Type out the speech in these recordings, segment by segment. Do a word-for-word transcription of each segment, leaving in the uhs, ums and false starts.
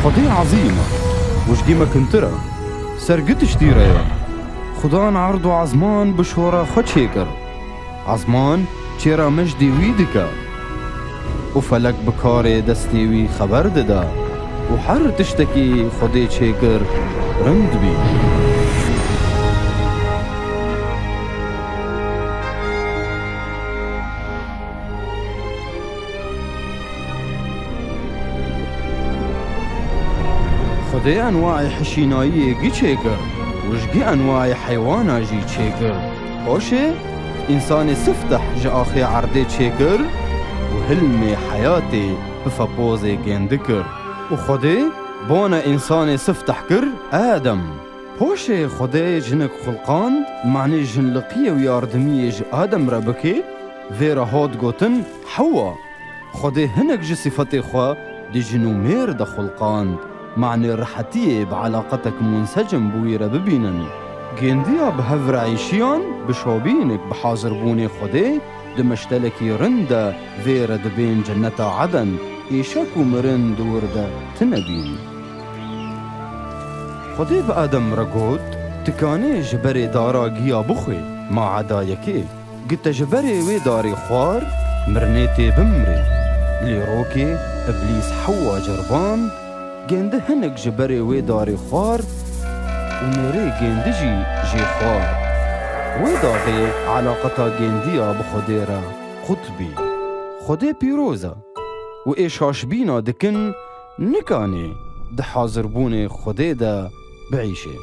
Xwedê ezîm e û ji gî me kintir e. Ser gi tiştî re ye. Xudan erd û ezman bi şora xwe çêkir. Ezman çêra mejdê wî dike. Û felek bi karê destê wî xeber dide û her tiştekî Xwedê çêkir rind bî. Xwedê enwayê hişînayiyê gî çêkir û ji gî enwayê heywana jî çêkir. Paşê însanê sifteh ji axê erdê çêkir û hilmê heyatê bi fepozê gêndi kir. Û Xwedê bona însanê sifteh kir Adem. Paşê Xwedê jinik xulqand, manê jinliqiyê û yardimiyê ji Adem re bikê, vê re hat gotin Hewa. Xwedê hinek ji sifetê xwe di jin û mêr de xulqand, manê rihetiyê bi eleqetek munsecim bi wî re bibînin. Gêndiya bi hev re eyşiyan bi şabînik bi hazirbûnê Xwedê di meştelekî rind de vê re dibên Cenneta Eden, êşek û mirin di wir de tine bîn. Xwedê bi Adem re got, Tikanê ji berê dara giya bixwê, maeda yekê. Gi te ji berê wê darê xwar, mirinê tê bimrê. Lê rokê Iblîs Hewa ceriband, gêndi hinek ji berê wê darê xwar û mêrê gêndi jî jê xwar. Wê daxê eleqeta gêndiya bi Xwedê re qut bî. Xwedê pîroz e û ê şaşbîna dikin nikanê di hazirbûnê Xwedê de biîşê.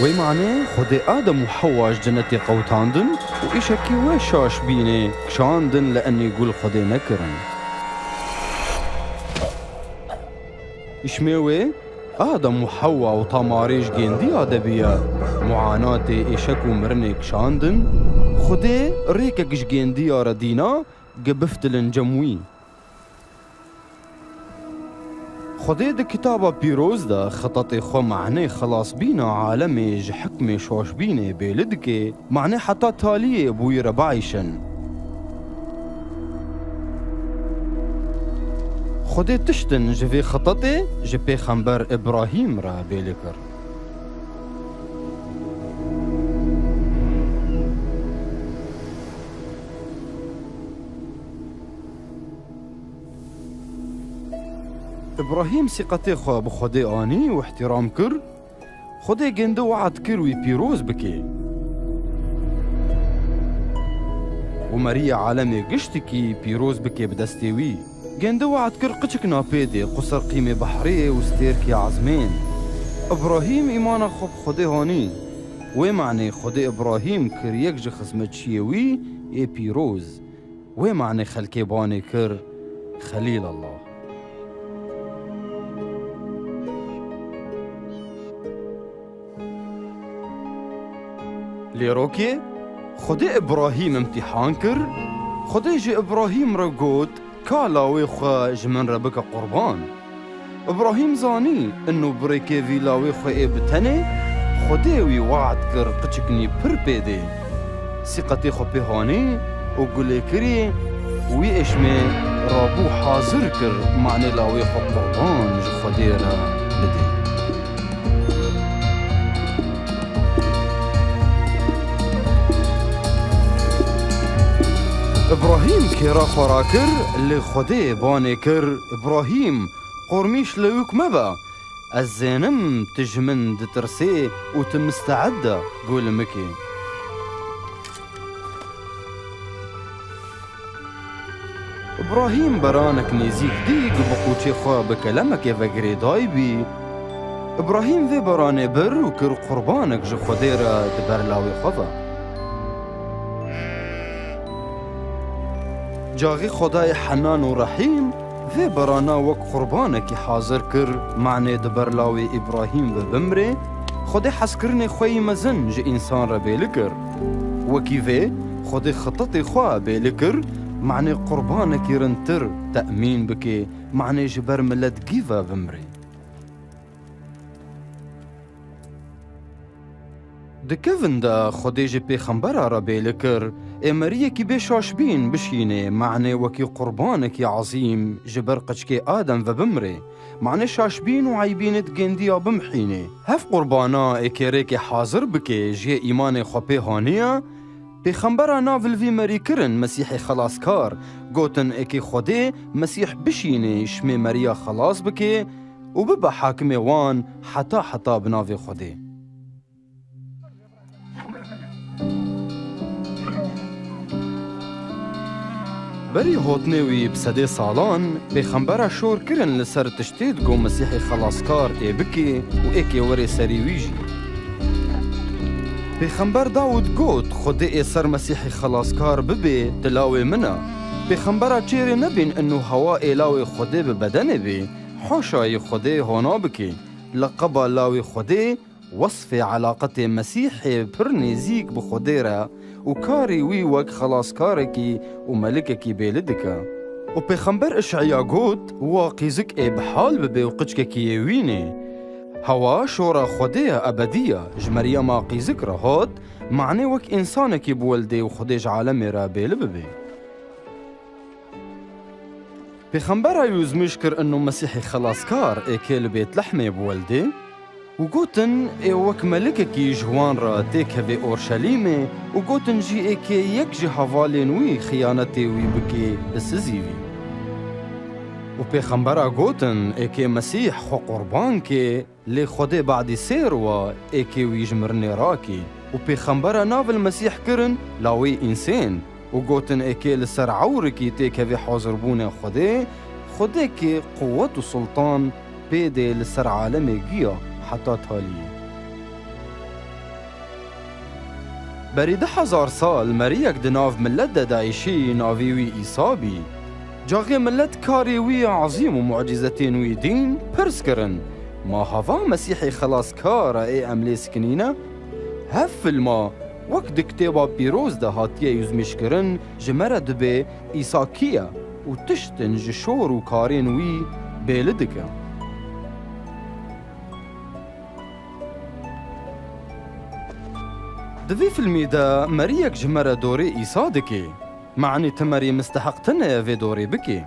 Wê manê Xwedê Adem û Hewa ji cenetê qewtandin û îşekî wê şaşbînê kişandin li enê gul Xwedê nekirin. Îşmê wê Adem û Hewa û tamarê ji gêndiya de biya muanatê êşek û mirinê kişandin, Xwedê rêkek ji gêndiya re dîna, gi biftilin cem wî. Xwedê di Kitaba Pîroz de xitetê xwe manê xilasbîna alemê ji hikmê şaşbînê bêli dike, manê heta taliyê bi wî re biîşin. Xwedê tiştin ji vê xitetê ji pêxember Îbrahîm re bêli kir. Îbrahîm sîqetê xwe bi Xwedê anî û îhtîram kir. Xwedê gêndi we'd kir wî pîroz bike. Û meriyê alemê giştikî pîroz bike bi destê wî. Gêndi we'd kir qiçik napê dê, quser qîmê behrê û stêrkê ezmên. Îbrahîm îmana xwe bi Xwedê hanî. Wê manê Xwedê Îbrahîm kir yek ji xizmetçiyê wî ê pîroz. Wê manê xelkê banê kir Xelîlallah. Lê rokê Xwedê Îbrahîm îmtîhan kir, Xwedê ji Îbrahîm re got, Ka lawê xwe ji min re bike qurban. Îbrahîm zanî, ino birêkê vî lawê xwe ê bi tenê, Xwedê wî we'd kir qiçiknî pir pê dê. Sîqetê xwe pê hanî û gulê kirî wî êşmê rabû hazir kir, manê lawê xwe qurban ji Xwedê re bidê. Îbrahîm kêra xwe rakir, lê Xwedê banê kir, Îbrahîm, qormîş lewik mebe. Ez zênim tu ji min ditirsê û tu miste'ed e gulimikê. Îbrahîm beranek nêzîk dî ku bi qûçê xwe bi kelemekê ve girêdayî bî. Îbrahîm vê beranê bir û kir qurbanek ji Xwedê re di ber lawê xwe ve. Caxî Xwedayê Henan û Rehîm vê berana wek qurbanekî hazir kir, manê di ber lawê Îbrahîm ve bimrê, Xwedê hezkirinê xwe yî mezin ji însan re bêli kir. Wekî vê, Xwedê xitetê xwe bêli kir, manê qurbanekî rindtir temîn bike, manê ji ber milet gî ve bimrê. Di kevin de Xwedê ji pêxembera re bêli kir, Ê meriyekî bê şaşbîn bişînê, manê wekî qurbanekî ezîm ji ber qiçkê Adem ve bimrê. Manê şaşbîn û eybînê di gendiya bimhînê. Hev qurbana ê kê rêkê hazir bikê jê îmanê xwe pê haniye, Pêxembera nav li vî merî kirin Mesîhê Xelaskar, gotin ê kê Xwedê Mesîh bişînê ji mê meriya xelas bikê û bibe hakimê wan heta heta bi navê Xwedê. Berî hotnê wî bi sedê salan, pêxembera şor kirin li ser tiştê digo Mesîhê Xelaskar ê bikê û ê kê werê serî wî jî. Pêxember Dawûd got, Xwedê ê ser Mesîhê Xelaskar bibê, di lawê min e. Pêxembera çêrê nebîn inu hewa ê lawê Xwedê bi bedenê bê, haşayî Xwedê hona bikê. Leqeba lawê Xwedê wesfê elaqetê Mesîhê pir nêzîk bi Xwedê re û karê wî wek xelaskarekî û melikekî bêli dike. Û pêxember Işeya got, Wa qîzik ê bi hal bibe û qiçkekî yê wînê. Hewa şora Xwedê ya ebedî ya, ji Meryema qîzik re hat, manê wek însanekî biweldê û Xwedê ji alemê re bêli bibe. Pêxembera yûzmîş kir inu Mesîhê Xelaskar ê kê li Bêtlehmê biweldê û gotin, ê wek melikekî ji wan re têkevê Orşelîmê û gotin jî ê kê yek ji hevalên wî xiyanetê wî bikê, bisizîvî. Û pêxembera gotin, ê kê Mesîh xwe qurban kê, Lê Xwedê badî sêr wa ê kê wî ji mirinê rakî û pêxembera nav li Mesîh kirin lawê însên û gotin ê kê li ser ewrikî têkevê hazirbûnê Xwedê, Xwedê kê quwet û sultan pê dê li ser alemê giya heta taliyê. Berî du hezar sal meriyek di nav milet de dayîşî, navê wî Îsa bî. Caxê milet karê wî ezîm û mucîzetên wî dîn, pirs kirin, Ma hava Mesîhê xelaskar e ê em lê sikinîne? Hev filma, wek di kitêba pîroz de hatiye yûzmîşkirin, ji me re dibê Îsa kî ye û tiştin ji şor û karên wî bêli dike. Di vî filmî de meriyek ji me re dorê Îsa dike. Manî ti merî misteheq tine ye vê dorê bikê.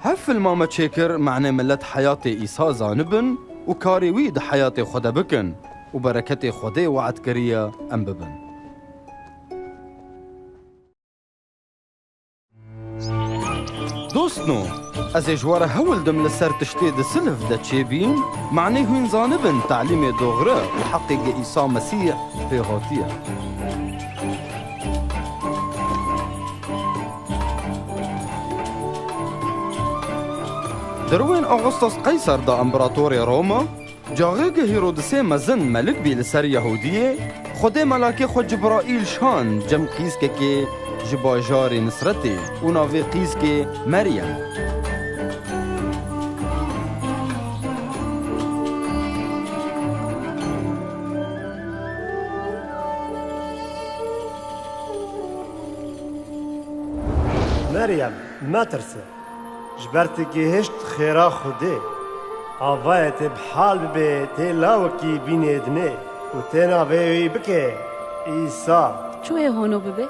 Hev filma me çêkir, manê milet heyatê Îsa zanibin û karê wî di heyatê xwe de bikin û bereketê Xwedê we'd kiriye em bibin. Dostno, ez ê ji we re hewl dim li ser tiştê di silf de çêbîn, manê hûn zanibin talîmê doxre û heqê ge Îsa Mesîh pê hatiye. Di rûyên Augustus Qeyser de, împeratorê Roma, Caxê ke Hîrodisê mezin melik bî li ser Yehûdiyê, Xwedê melakê xwe Cibraîl şand cem qîzkekê ji bajarê Nisretê û navê qîzkê Meryem. Meryem, metirse. Ji ber tu gihişt xêra Xwedê. Avayê te bi hal bibe tê lawekî bînê dinê û tê navê wî bike Îsa. Çûyê hono bibe?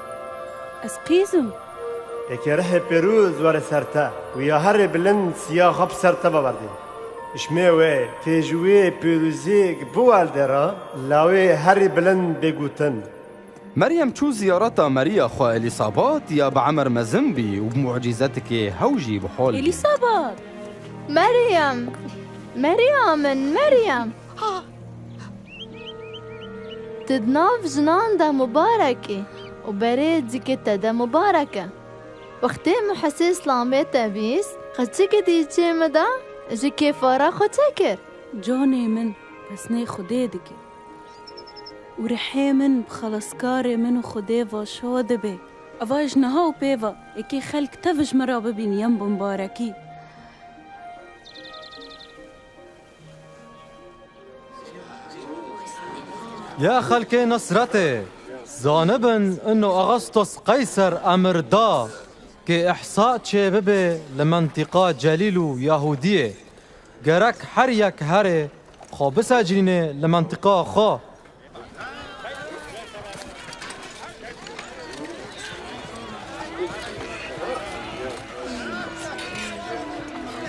Ez qîz im. Eke rihê pêroz were ser te û ya herê bilind siya xwe bi ser te ve werde. Ji mê wê tê ji wê pêroziyek biwelde re lawê herê bilind bê gotin. Meryem çû ziyareta meriya xwe Elîsabat ya bi emer mezin bî û bi mucîzetikê hew jî bi hol bî. Elîsabat! Meryem! Meriya min, Meryem! Tu di nav jinan de mubarek î û berê dikê te de mubarek e. Wextê Muhesê silamê te bîst, qeçikê dî çê min da, ji kêfa re xwe çekir. Canê min pesnê Xwedê dike. Û rihê min bi xelaskarê min û Xwedê ve şa dibe. Eva ji niha û pê ve êkê xelk tev ji min re bibîn yên bi mibarekî. Ya xelkê Nisretê, zanibin ino Augustus Qeyser emir da ke îhsa çêbibe li mentiqa Celîl û Yahûdiyê. Gerek her yek here xwe bisecrîne li mentiqa xwe.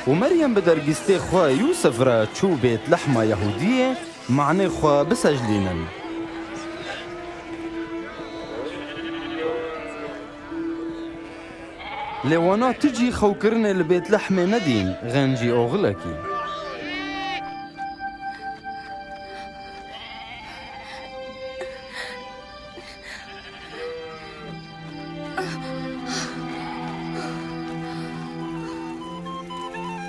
Û Meryem bi dergîstê xwe Yûsif re çû Bêtlehma Yehûdiyê, manê xwe bisejlînin. Lê wana tu cî xewkirinê li Bêtlehmê nedîn, xencî oxilekî.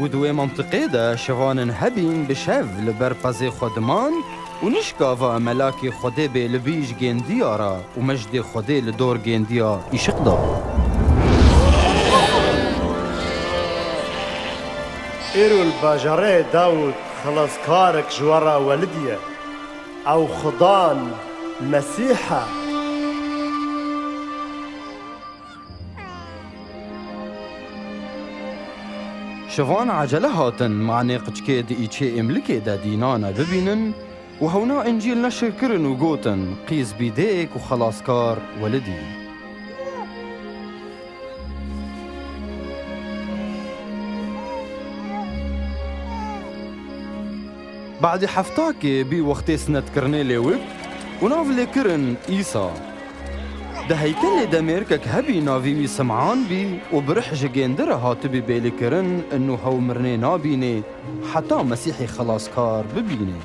Û di wê mintiqê de şivanin hebîn bi şev li ber pezê xwe diman û nişka va melakê Xwedê bê li bîj gêndiya re û mejdê Xwedê li dor gêndiya îşiq da. Îro li bajarê Dawûd xelaskarek ji we re welidî ye. Ew Xudan Mesîh e. Şivan ecele hatin manê qiçkê di îçê êmlikê de dînane bibînin û hewna Încîl neşir kirin û gotin, Qîz bî dêk û xelaskar welidî. Badî heftakê bî wextê sinetkirinê lê wik û nav lê kirin Îsa. Di heykelê de mêrikek hebî navê wî Sim'an bî û bi rih ji gêndi re hatibî bêlikirin, inu hew mirinê nabînê heta Mesîhê Xelaskar bibînê.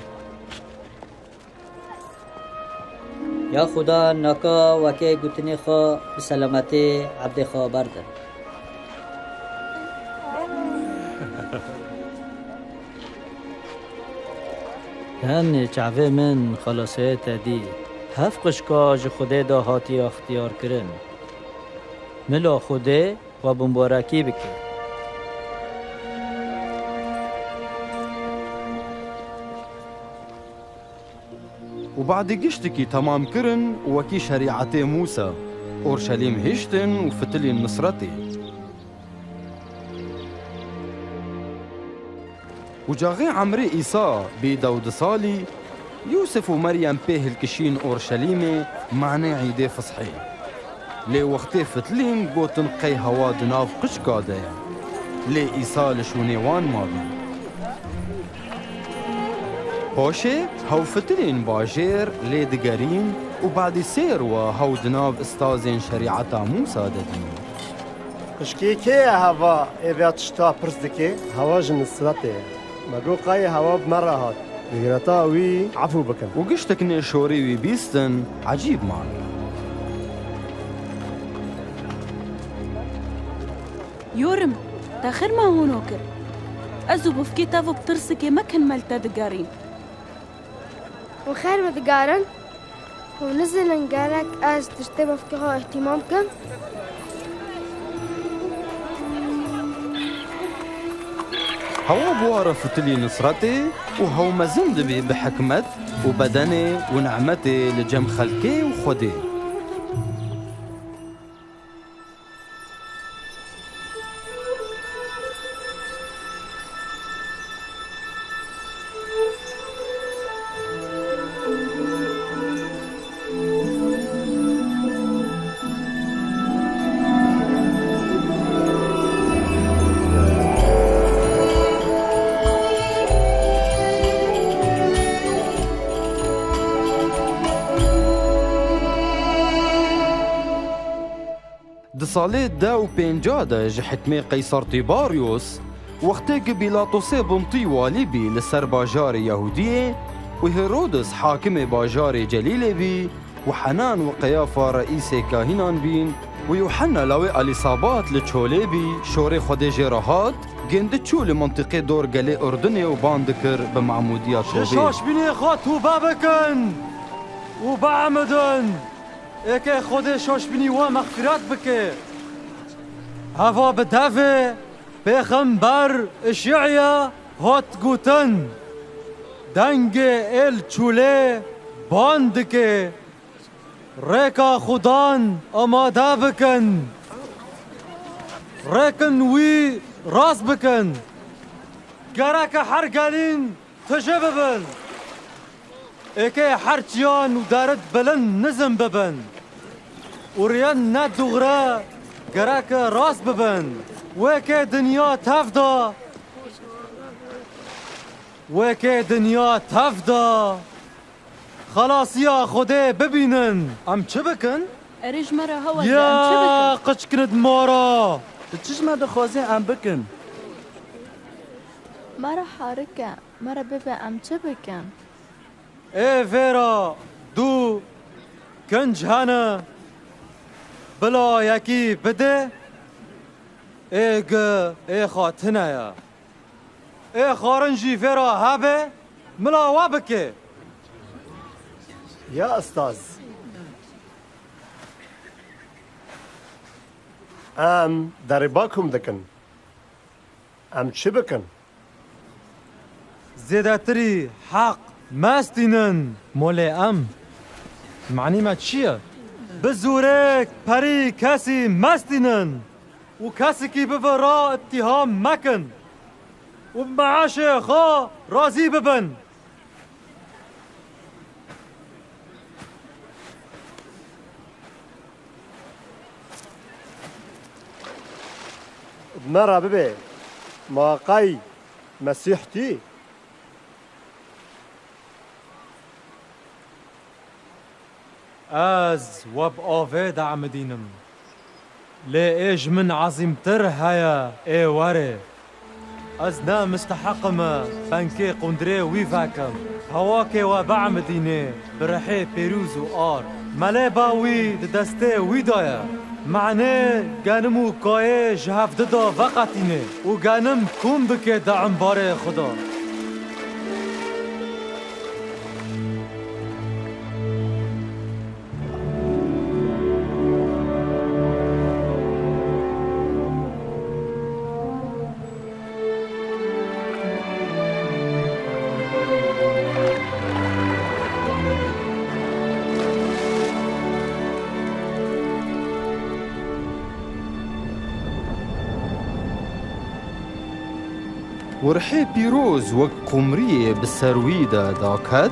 Ya Xuda, naka wekê gotinê xwe bi selametê evdê xwe berdin. Tenê çavê min xelasê te dî. Hev qişka ji Xwedê de hatiye extiyar kirin. Mila Xwedê we bimbarekî bike. Û badî giştikî temam kirin, wekî şerîetê Mûsa, Orşelîm hiştin û fitilîn Nisretê. Û caxê emrê Îsa bî dewdi salî, Yûsif û Meryem pê hilkişîn Orşelîmê, manê Îdê Fisxê. Lê wextê fitilîn, gotin qey hewa di nav qicka de ye. Lê Îsa li şûnê wan mabî. Paşê hew fitilîn bajêr lê digerîn û badî sêr wa hew di nav istazên şerîeta Mûsa de dîn. Qişkê kê ye heva ê vê tişta pirs dike? Hewa ji Nisretê ye. Me got qayê hewa bi me re hat. Digireta wî efû bikin. Û giştek nê şorî wî bîstin, ecîb man. Yorim, te xêr me hûno kir. Ez û bifkê te bi tirsikê me kin me li te digerîn. Û xêr me digerin. Û nizînin gerek ez tiştê bifkê xwe îhtîmam kim. Hewa bi wa re fitilî Nisretê û hew mezin dibî bi hikmet û bedenê û nimetê li cem xelkê û Xwedê. Di salê deh û pênca de ji hikmê Qeysar Tîbaryos, wextê ku Pîlatosê Buntî walî bî li ser bajarê Yehûdiyê û Hêrodis hakimê bajarê Celîlê bî û Henan û Qeyafa reîsê kahînan bîn û Yûhenna lawê Elîsabat li çolê bî, şorê Xwedê jê re hat, gêndi çû li mintiqê dor gelê Urdunê û ban dikir bi memûdiya Ji tobê. şaşbînê xwe tûbe bikin û biemidin. Êkê Xwedê şaşbînî we mexfîret bike. Heva bi devê pêxember Işiya hat gotin, Dengê ê li çûlê ban dike, rêka Xudan amade bikin. Rêkin wî rast bikin. Gereke her gelîn tije bibin. Êkê her çiyan û derit bilind nizm bibin. Û riyên ne dûxre Gerek e rast bibin. Wekê dinya tev da. Wekê dinya tev da. Xelasiya Xwedê bibînin. Em çi bikin? Erê ji me re hewe de, em çi bikin? Ya qiçkinit mara. Tu çi ji me dixwazî em bikin? Me re harike, me re bibe, em çi bikin? Ê vêra du kinc hene, bila yekî bidê, ê gi ê xwe tune ye. Ê xwarin jî vêra hebe, mila we bike. Ya ustaz. Em derî bakum dikin. Em çi bikin? Zêdetirî heq mestînin. Molê em. Manî me çi ye? Bi zûrek perî kesî mestînin û kesikî bi vê re îttiham mekin û bi meaşê xwe razî bibin. Bi me re bibe, ma qey Mesîh tî? Ez we bi avê diemidînim. Lê ê ji min ezîmtir heye, ê were. Ez ne misteheq im penkê qundirê wî vekim. Hewa ke we biemidîne bi rihê pîroz û ar. Meleba wî di destê wî de ye. Manê genim û kayê ji hevdi de veqetîne û genim kom bike di embarê xwe de. Û rihê pîroz wek qumriyê bi ser wî de daket.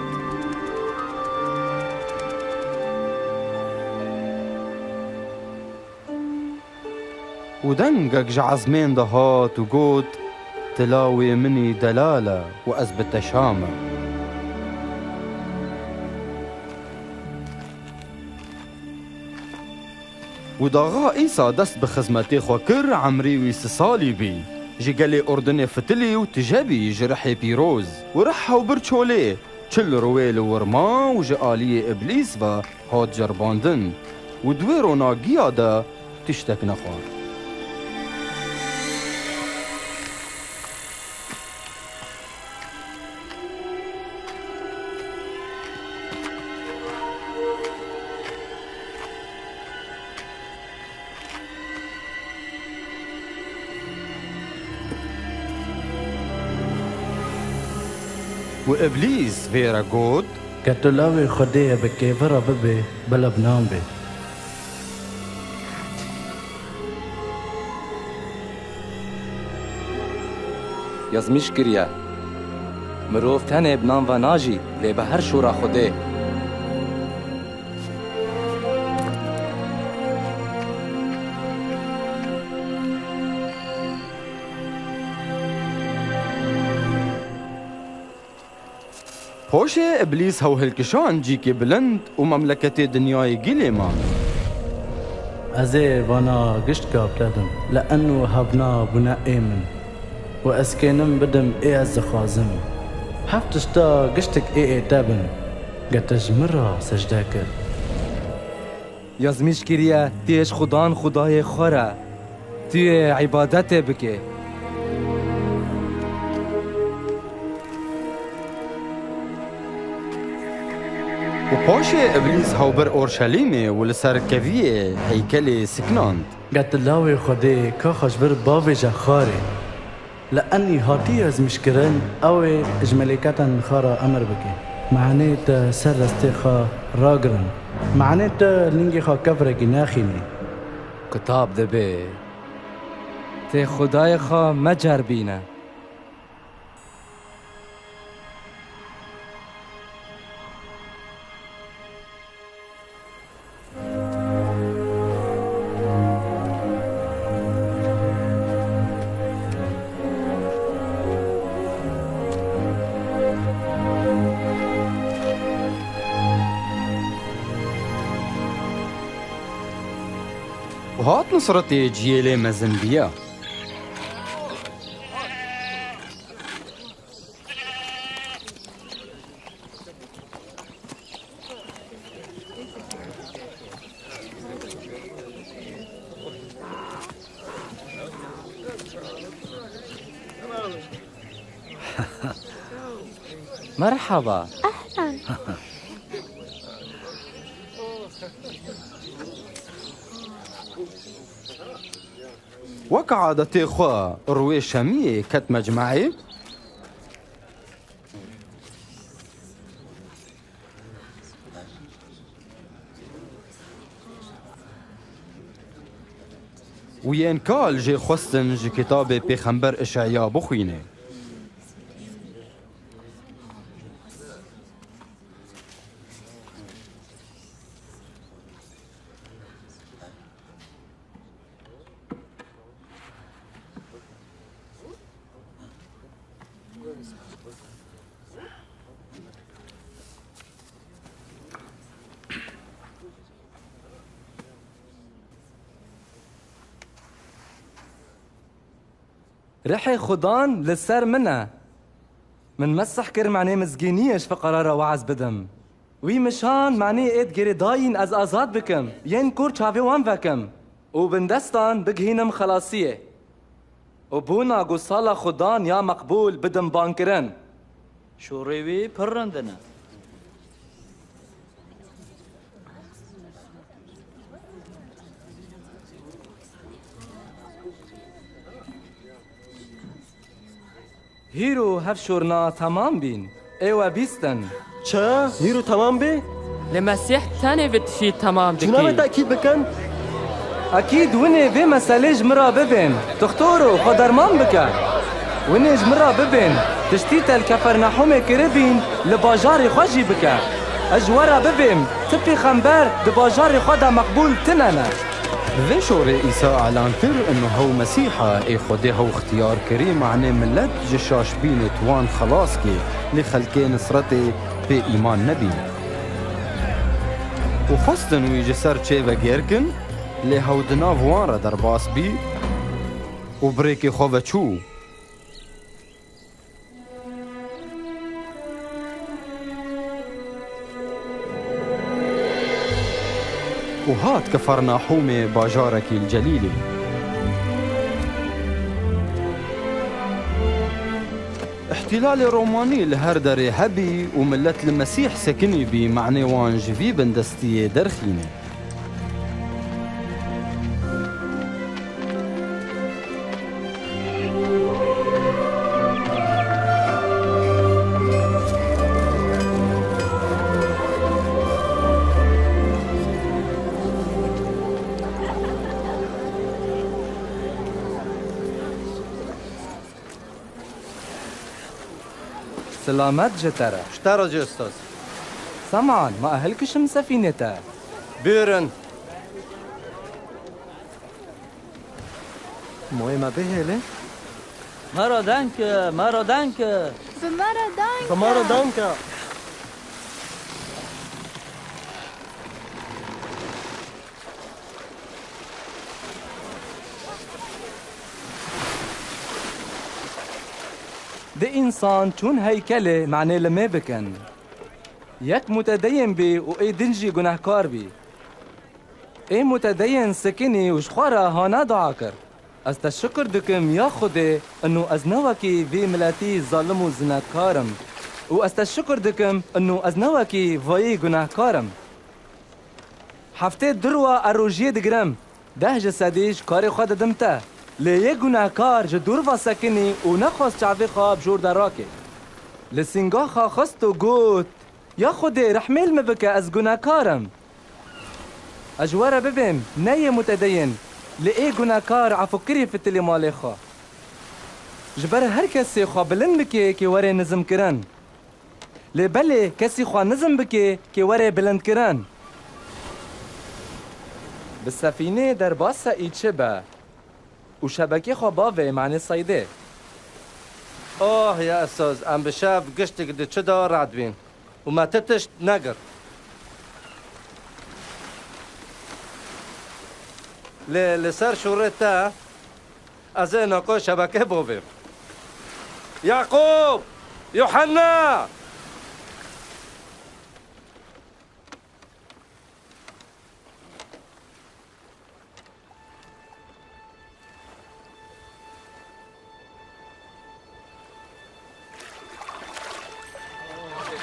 Û dengek ji ezmên de hat û got, "Tu lawê min î delal e û ez bi te şa me." Û daxa Îsa dest bi xizmetê xwe kir, emrî wî sî salî bî. Ji gelê Urdinê fitilî û tije bî ji rihê pîroz. Û rih hew bir çolê, çil rûyê li wir ma û ji aliyê Îblîs ve hat ceribandin. Û di wê ronagiya de tiştek nexwar. Û Îblîs vê re got, Ger tu lawê Xwedê ye, bi kêvira bibe, bila bi nan be. Yazmîş kiriye, mirov tenê bi nan ve najî, lê bi her şora Xwedê. Paşê Îblîs hew hilkişand cîkê bilind û memleketê dinyayê gîlê ma. Ez ê vana giştka bi te dim, li eno hevna bûne ê min. Û ez kênim bidim ê ez dixwazim. Heft tişta giştik ê ê te bin, ge te ji min re secde kir. Yazmîş kiriye, tu yê ji Xudan Xwedayê xwe re, tu yê îbadetê bike. Û paşê Îblîs hew bir Orşelîmê û li ser keviyê heykelê siknand. Ge tu lawê Xwedê, ka xwe ji vir bavêje xarê. Li enî hatî yazmîşkirin, ew ê ji melêketan xwe re emir bike. Manê te ser restê xwe ragirin. Manê te lingê xwe kevrekî nexînî. Kitab dibê, tê Xwedayê xwe meceribîne. Nusretê ciyê lê mezin bîya. Merhaba. Ehlen. Wek adetê xwe rûyê şemiyê ket mecmeê. Û yên kal jê xwestin ji kitabê Pêxember Işeya bixwîne. Rihê Xudan li ser min e. Min mesih kir, manê mizgîniyê ji fiqara re weaz bidim. Wî min şand, manê êd girêdayîn ez azad bikim, yên kor çavê wan vekim û bindestan bigihînim xelasiyê û bona ku sala Xudan ya meqbûl bidim bankirin. Şûrê wî pir rind in e. Hîro hev şûrna temam bîn. Ê we bîstin. Çi? Hîro temam bî? Lê Mesîh tenê vê tiştî temam dikî. Çûna me tekîd bikin? Ekîd winê vê meselê ji min re bibên. Dixtoro, xwe derman bike. Winê ji min re bibên. Tiştî te li Kefernehûmê kiribîn, li bajarê xwe jî bike. Ez ji we re bibêm, ti pêxember di bajarê xwe de meqbûl tine ne. Bi vê şorê Îsa elan kir, ino hew Mesîh e, ê Xwedê hew xtiyar kirî, manê milet ji şaşbînê wan xelas kê, lê xelkê Nisretê pê îman nebîn. Û xwestin wî ji ser çê vegêr kin, lê hew di nav wan re derbas bî û bi rêkê xwe ve çû. Û hat Kefernahûmê, bajarekî li Celîlê. Îhtîlalê Romanî li her derê hebî û milet li Mesîh sekinî bî, manê wan ji vî bindestiyê derxîne. Silamet ji te re. Ji te re jî, ustaz. Sem'an, ma hilkişim sefînê te. Bûrin. Moyê me bihêle. Mero danke, mero danke. Bi me re danke. Bi me re danke. Di însan çûn heykelê manê limê bikin. Yek mutedeyên bî û ê din jî gunehkar bî. Ê mutedeyên sikinî û ji xwe re hana dua kir. Ez te şikir dikim ya Xwedê, ino ez ne wekî vî miletî zalim û zinetkar im. Û ez te şikir dikim, ino ez ne wekî vayî gunehkar im. Heftê dirwa ez rojiyê digirim, deh ji sedî ji karê xwe didim te. Lê yê gunehkar ji dûr ve sekinî û nexwest çavê xwe bi jor de rake. Li singa xwe xist û got, Ya Xwedê, rehmê li min bike, ez gunehkar im. Ez ji we re bibêm, ne yê mutedeyên, lê ê gunehkar efûkirî fitilê malê xwe. Ji ber her kesê xwe bilind bikê kê were nizimkirin. Lê belê kesî xwe nizm bikê kê were bilindkirin. Bi sefînê derbasa î çi be û şebekê xwe bavê manê seydê. Oh ya Esaz, em bi şev giştik di çi de rad bîn û me ti tişt negirt. Lê li ser şûrê te ez ê nako şebeke bovêm. Yaqûb! Yuhanna!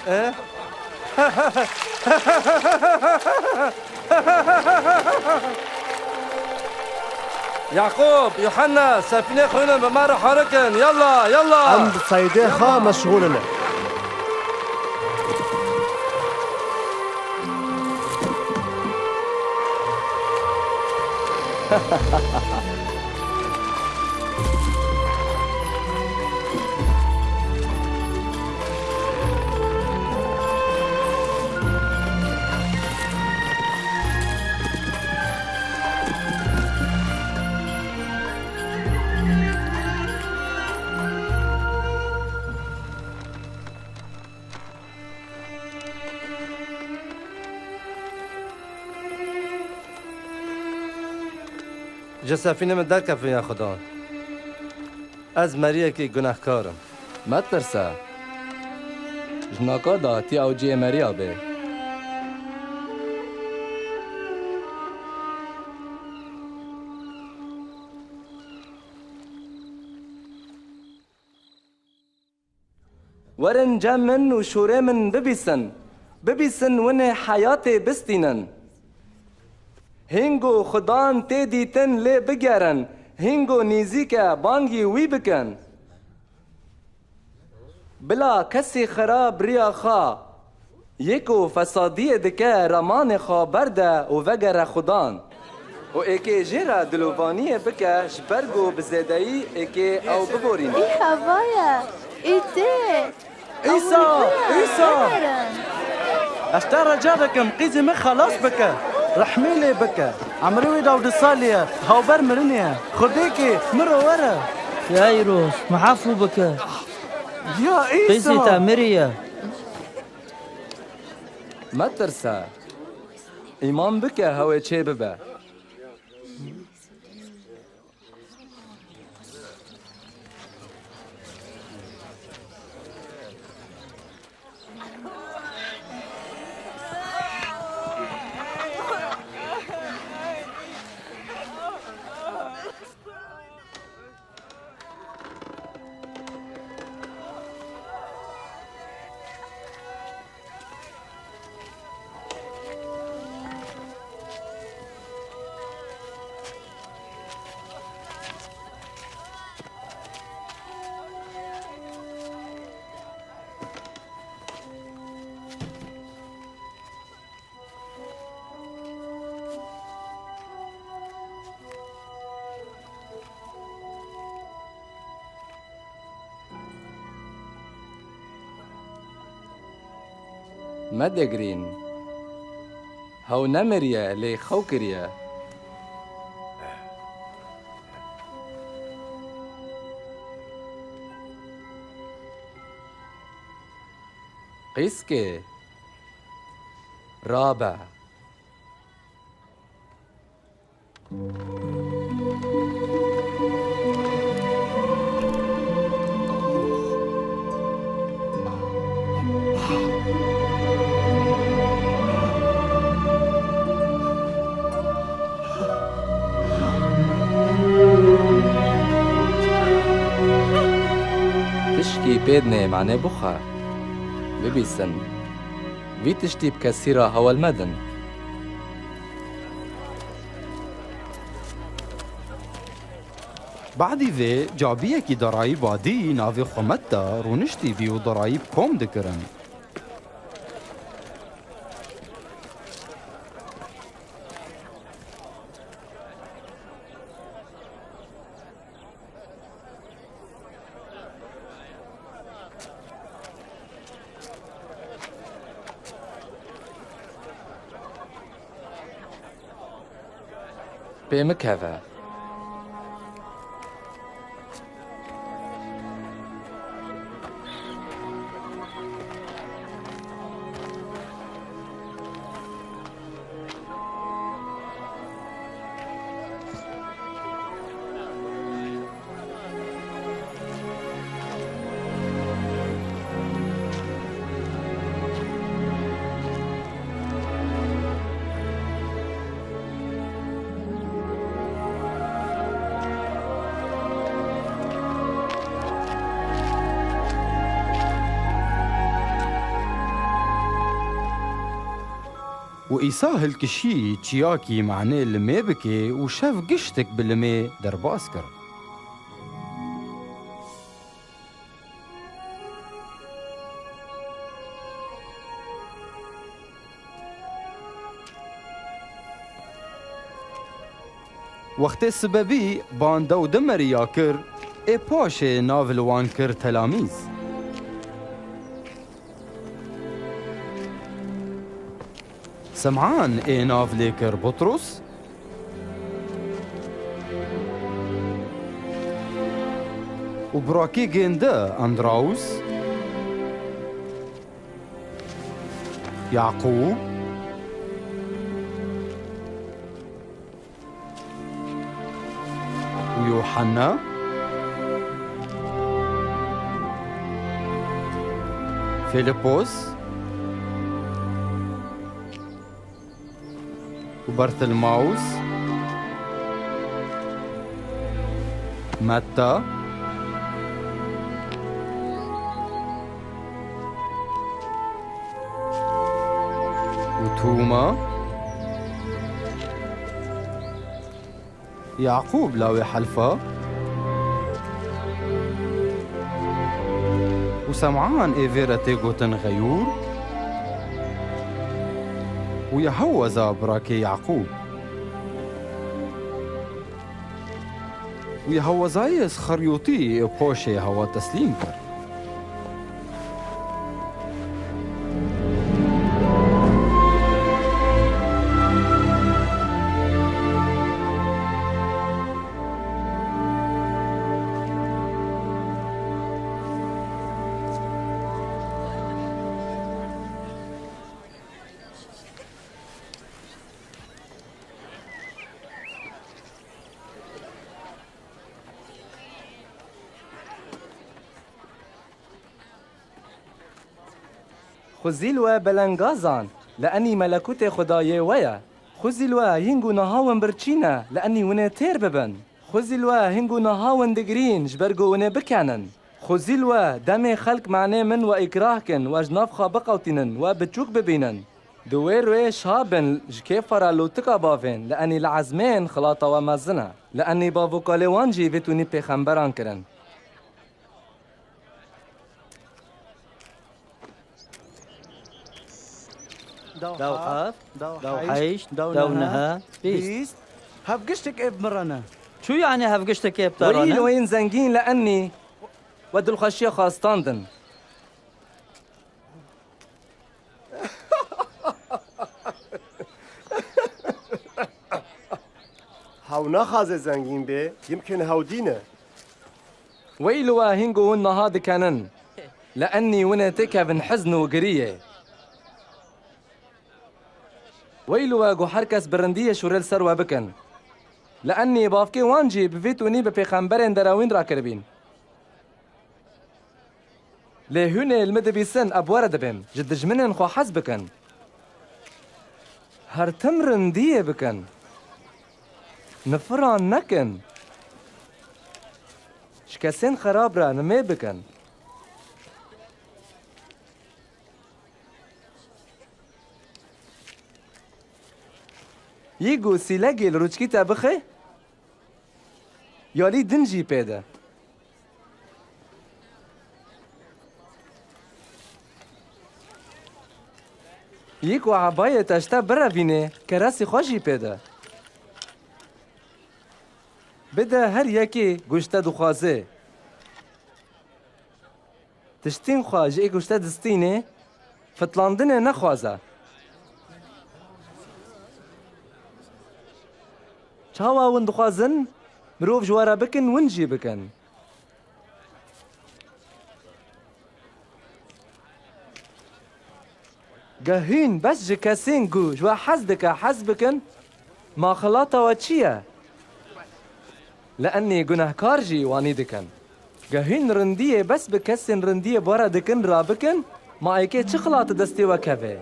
E? Yaqûb, Yuhanna, sefînê xwînin bi me re herikin. Yalla, yalla. Em bi seydê xwe meşxûl in. Ji sefînê min derkefin ya Xudan. Ez meriyekî gunehkar im. Metirse. Ji naka de tî ew cihê meriya bê. Werin cem min û şûrê min bibîsin. Bibîsin winê heyatê bistînin. Hîngo Xudan tê dîtin lê bigerin, hîngo nîzîk e bangî wî bikin. Bila kesî xirab riya xwe, yê ku fesadiyê dike ramanê xwe berde û vegere Xudan. Û êkê jê re dilovaniyê bike, ji ber ku bi zêdeyî êkê ew biborîne. Î heva ye, î tê. Îsa, Îsa! Ez te rica dikim, qîzê min xelas bike. Rehmî lê bike. Emrê wî dawdi salî ye, hawber mirinê ye. Xwedêkê, miro were. Yayros, mihafû bike. Ya Îsa! Qîzê te miriye. Metirse. Îman bike, hewê çê bibe. Medigirîn. Hew nemiriye, lê xew kiriye. Qîzkê, rabe. Tişkî pê dinê, manê bixwe, bibîsin. Vî tiştî bi kesî re hewel medin. Badî vê cabiyekî darayî badî navê xwe met de rûniştî bî û darayî bi kom dikirin. Pê min keve. Û Îsa hilkişî çiyakî manê limê bikê û şev giştik bi limê derbas kir. Wextê sibe bî, ban dew dimeriya kir, ê paşê nav li wan kir telamîz. Sem'an ê nav lê kir Butrus û birakê gênde Andraus, Yaqûb û Yuhanna, Filipos û Bartilmaus, Metta û Tûma, Yaqûb lawê Helfa û Sem'an ê vê re tê gotin Xeyûr û Yeheweza birakê Yaqûb û Yehewezayê Îsxeryotî ê poşê hewa teslîm kir. Xwezî li we belengazan, li enî melekûtê Xwedayê we ye. Xwezî li we hîn ku niha win birçî ne, li enî winê têr bibin. Xwezî li we hîn ku niha win digirîn, ji ber ku winê bikenin. Xwezî li we demê xelk manê min we îkrah kin, we ji nav xwe biqewtînin, we biçûk bibînin. Di wê rûyê şa bin, ji kêfa re lûtika bavên, li enî li ezmên xilata we mezin e. Li enî bav û kalê wan jî vê tûnî pêxemberan kirin. Dew heft, dew heşt, dew neh, bîst. Hev giştik ê bi min re ne. Çû yani hev giştik ê bi te re ne? Wî loyên zengîn li enî we dilxweşiya xwe standin. Hew naxwaze zengîn bê, yimkên hew dî ne. Weyl we hîn ku hûn niha dikenin, li enî winê têkevin hizn û giriyê. Weyl we ku her kes bi rindiyê şûrê li ser we bikin. Li enî bavkê wan jî bi vî tûnî bi pêxemberên derewîn re kiribîn. Lê hûn ê li min dibîsin, ez bi we re dibêm, ji dijminên xwe hez bikin. Her tim rindiyê bikin. Nifiran nekin. Ji kesên xerab re nimê bikin. Yî ku sîlegê li rûçkî te bixe, yalî din jî pê de. Yî ku ebayê te ji te birevîne, keresî xwe jî pê de. Bide her yekê ku ji te dixwaze. Tiştên xwe ji ê ku ji te distîne, fitlandinê nexwaze. Çawa hûn dixwazin mirov ji we re bikin, hûn jî bikin. Ge hûn bes ji kesên ku ji we hez dike hez bikin, ma xilata we çi ye? Li enê gunehkar jî wanî dikin. Ge hûn rindiyê bes bi kesên rindiyê bi we re dikin, rabikin, ma êkê çi xilate destê we keve?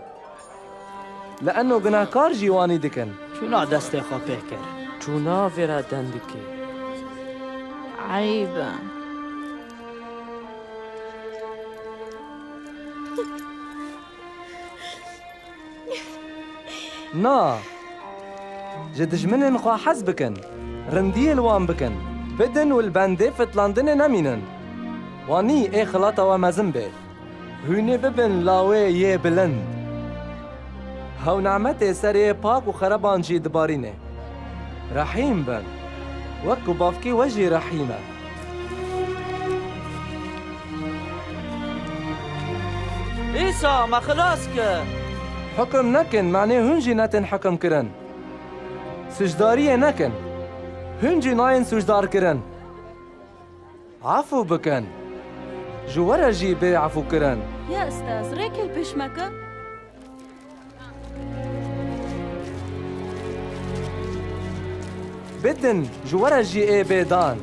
Li eno gunehkar jî wanî dikin. Çûna destê xwe pê kir. Çûna vê re dendikê. Eyb e. Na. Ji dijminên xwe hez bikin. Rindiyê li wan bikin. Bidin û li bendê fitlandinê nemînin. Wanî ê xilata we mezin bê. Hûnê bibin lawê yê bilind. Hew nemetê serê yê pak û xereban jî dibarîne. Rehîm bin. Wek ku bavkê we jî rehîm e. Îsa, me xilas kir. Hukum nekin, manê hûn jî netin hukum kirin. Sûcdariyê nekin. Hûn jî nayên sûcdar kirin. Efû bikin. Ji we re jî bê efû kirin. Ya Ustaz, rêkê pêş me ke. Bidin, ji we re jî ê bê dan.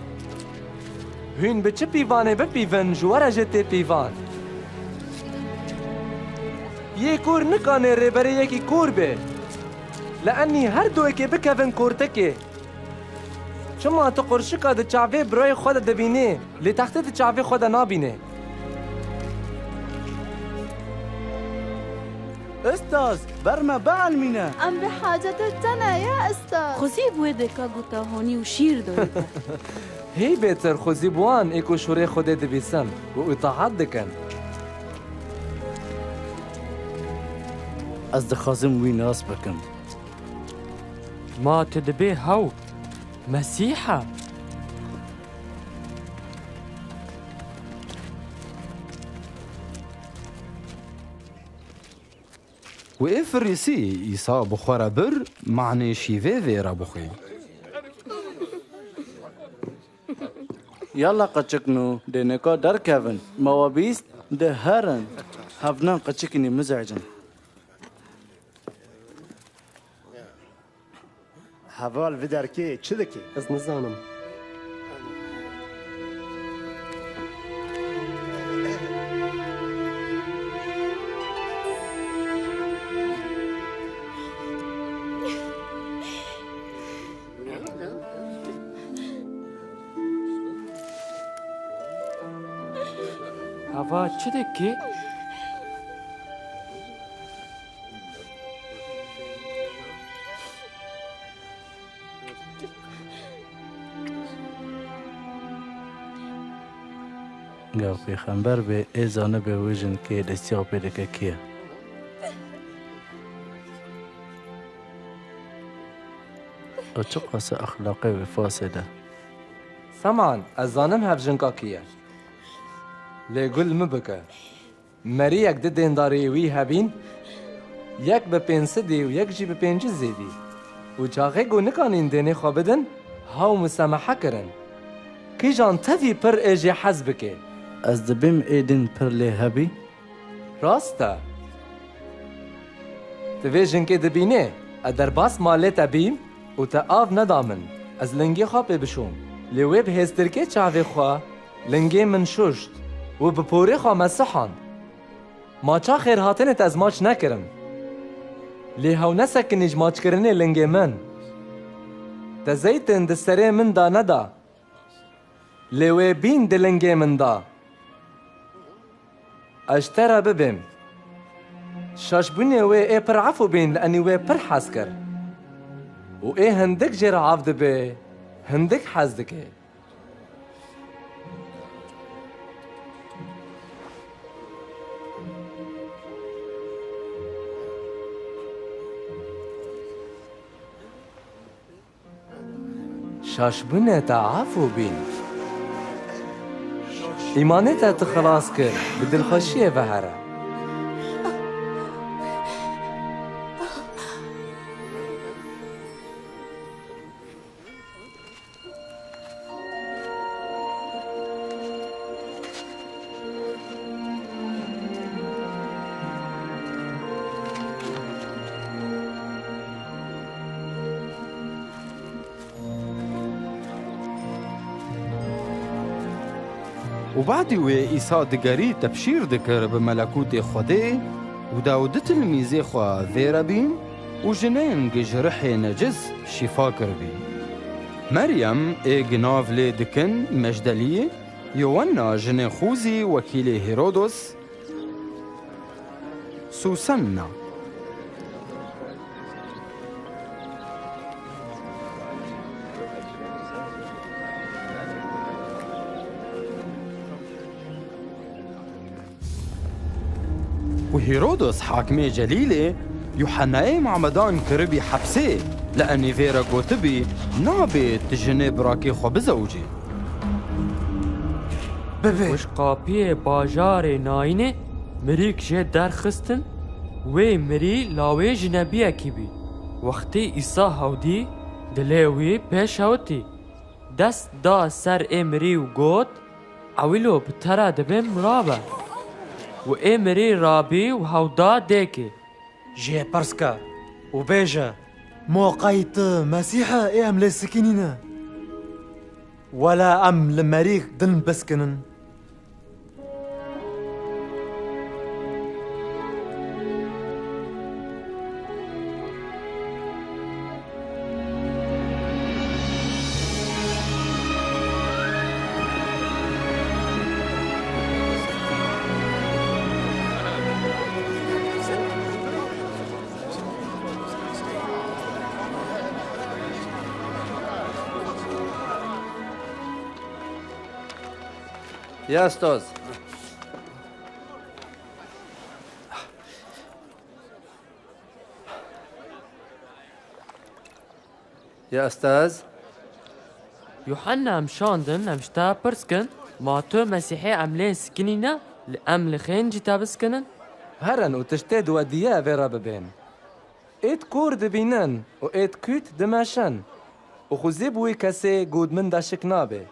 Hûn bi çi pîvanê bipîvin, ji we re jî tê pîvan. Yê kûr nikane rêberê yekî kûr bê. Li enî her du yekê bikevin kûrtikê. Çima tu qurşika di çavê birayê xwe de dibînî, lê textê di çavê xwe de nabînî? Ustaz, ber me bielmîne. Em bi hacetê te ne ya ustaz. Xwezî bi wê deka guta honî û şîr doyte. Hî bêtir xwezî bi wan ê ku şûrê Xwedê dibîsin û îtaat dikin. Ez dixwazim wî nas bikim. Ma tu dibê hew Mesîh e? Wê Firîsî Îsa bi xwe re bir, manê şîvê vê re bixwî. Yala qeçikno, dê nika derkevin. Ma we bîst, dê herin. Hevnan qeçikînî mizecin. Heval vî derkê çi dike? Ez nizanim. Hava çi dike? Gava pêxember bê, ê zanibê wê jinkê destî xwe pê dike kî ye. Û çiqas e exlaqê wê fasê de. Seman, ez zanim hev jinka kî ye. Lê gul min bike. Meriyek di dêndarê wî hebîn, yek bi pênc sedî û yek jî bi pêncî zêdî. Û çaxê ku nikanîn dênê xwe bidin, hew musemahe kirin. Kîjan tevî pir ê jê hez bike? Ez dibêm ê din pir lê hebî. Rast e. Tu vê jinkê dibînê, ez derbas malê te bîm û te av neda min. Ez lingê xwe pê bişom. Lê wê bi hêstirkê çavê xwe lingê min şuşt û bi porê xwe me sihand. Ma ça xêrhatinê te ez maç nekirim. Lê hew nesekinî ji maçkirinê lingê min. Te zeytin di serê min de neda. Lê wê bîn di lingê min da. Ez ji te re bibêm. Şaşbûnê wê ê pir efû bîn li enî wê pir hez kir. Û ê hindik jê re av dibe, hindik hez dike. Şaşbûnê te efû bîn. Îmanê te tu xilas kir, bi dilxweşiyê ve here. Û badî wê Îsa digerî tebşîr dikir bi melekûtê Xwedê û da û du tilmîzê xwe vê re bîn û jinên gi ji rihê necis şîfa kiribîn. Meryem ê gi nav lê dikin Mejdeliyê, Yowanna jinê Xûzî wekîlê Hêrodos, Sûsanna. Û Hîrodos hakimê Celîlê Yuhennayê Muhammedan kiribî hepsê, li enî vê re gotibî, nabê tu jinê birakê xwe bizewicî. Bibe. Wişqapiyê bajarê Nayînê mirîk jê derxistin, wê mirî lawê jinebiyekî bî. Wextê Îsa hew dî, dilê wî pê şewitî. Dest da ser ê mirî û got, Ewilo bi te re dibêm rabe. Û ê mirî rabî û hew da dêkê. Jê pirs ke û bêje, Moqey tu Mesîh e ê em lê sikinîne? Wela em li merîk din biskinin. Ya Ustaz. Ya Ustaz. Yuhanna em şandin, em ji te pirs kin, ma tu Mesîhê em lê sikinîne, li em li xêncî te biskinin? Herin û tiştê di we diye vê re bibên. Êt kûr dibînin û êt kût dimeşin û xwezî bi wî kesê ku di min de şik nabe.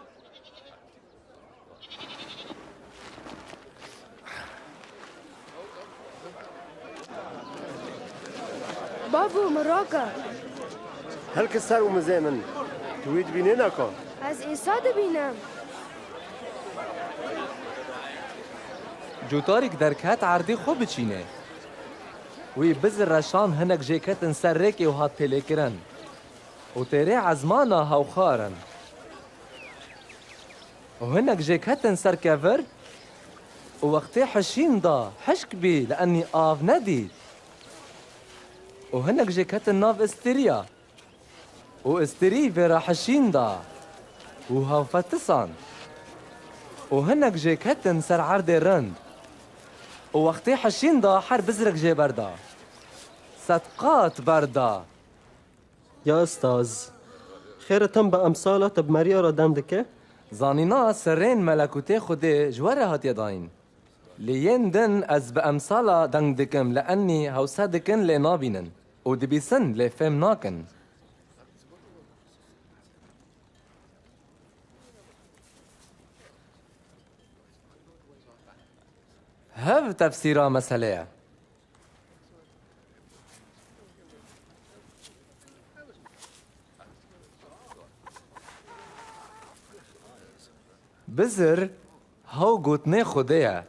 Bavo, miraka. Hilke ser û mizê min. Tu wî dibînî naka? Ez Îsa dibînim. Cotarîk derket erdê xwe biçîne. Wî bizir reşan hinek jê ketin ser rêkê û hat pêlêkirin. Û têrê ezmana hewxarin. Û hinek jê ketin ser kevir û wextê hişîn da hişk bî li enî av nedît. Û hinek jê ketin nav istiriya. Û istirî vê re hişîn da û hewfetisand. Û hinek jê ketin ser erdê rind. Û wextê hişîn da her bizrek jê berda. Sed qat berda. Ya Ustaz, xêr e tem bi emsala te bi meriya re deng dike? Zanîna sirrên melekûtê Xwedê ji we re hatiye dayîn. Lê yên din ez bi emsala deng dikim, li enî hewse dikin lê nabînin û dibîsin lê fêm nakin. Hev tefsîra meselê ye. Bizir hew gotinê Xwedê ye.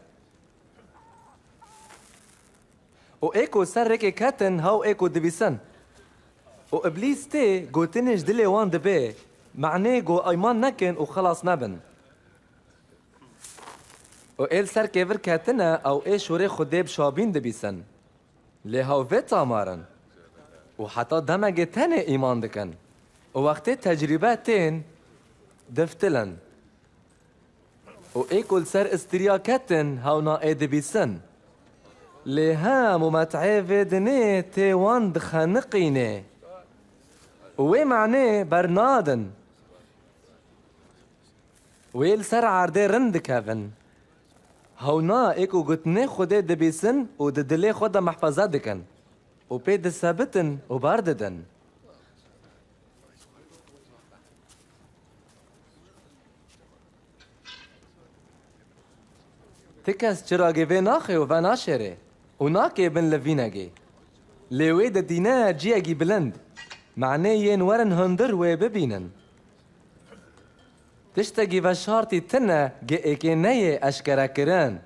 Û ê ku ser rêkê ketin, hew ê ku dibîsin. Û Îblîs tê gotinê ji dilê wan dibe, manê ku îman nekin û xelas nebin. Û ê li ser kêvir ketine, ew ê şorê Xwedê bi şabîn dibîsin. Lê hew vê tamar in. Û heta demekê tenê îman dikin. Û wextê tecrîbe tên, diftilin. Û ê ku li ser istiriya ketin, hewna ê dibîsin. Lê hem û met'ê vê dinê tê wan dixeniqînê. Û wê manê bernadin. Wê li ser erdê rind dikevin. Hewna ê ku gotinê Xwedê dibîsin û di dilê xwe de mehfeze dikin û pê disebitin û berdidin. Ti kes çiragê vê naxê û venaşêrê û nakê bin li vînegê. Lê wê didîne ciyekî bilind. Manê yên werin hundir wê bibînin. Tiştekî veşartî tune gi êkê neyê eşkerekirin.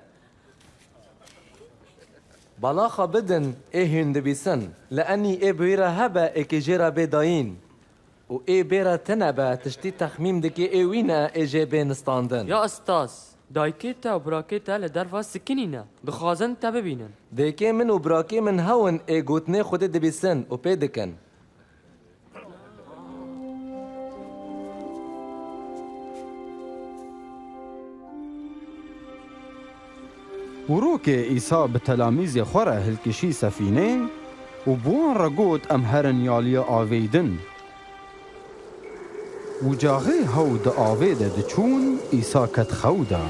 Bala xwe bidin ê hûn dibîsin. Li enî ê bi wî re hebe êkê jê re bê dayîn. Û ê bê re tune be tiştî texmîn dike ê wî ne ê jê bê nistandin. Ya Ustaz, dayikê te û birakê te li derva sikinî ne. Dixwazin te bibînin. Dêkê min û birakê min hewin ê gotinê Xwedê dibîsin û pê dikin. Û rokê Îsa bi telamîzê xwe re hilkişî sefînê û bi wan re got, Em herin ya aliyê avê din. Û caxê hew di avê de diçûn, Îsa ket xew de.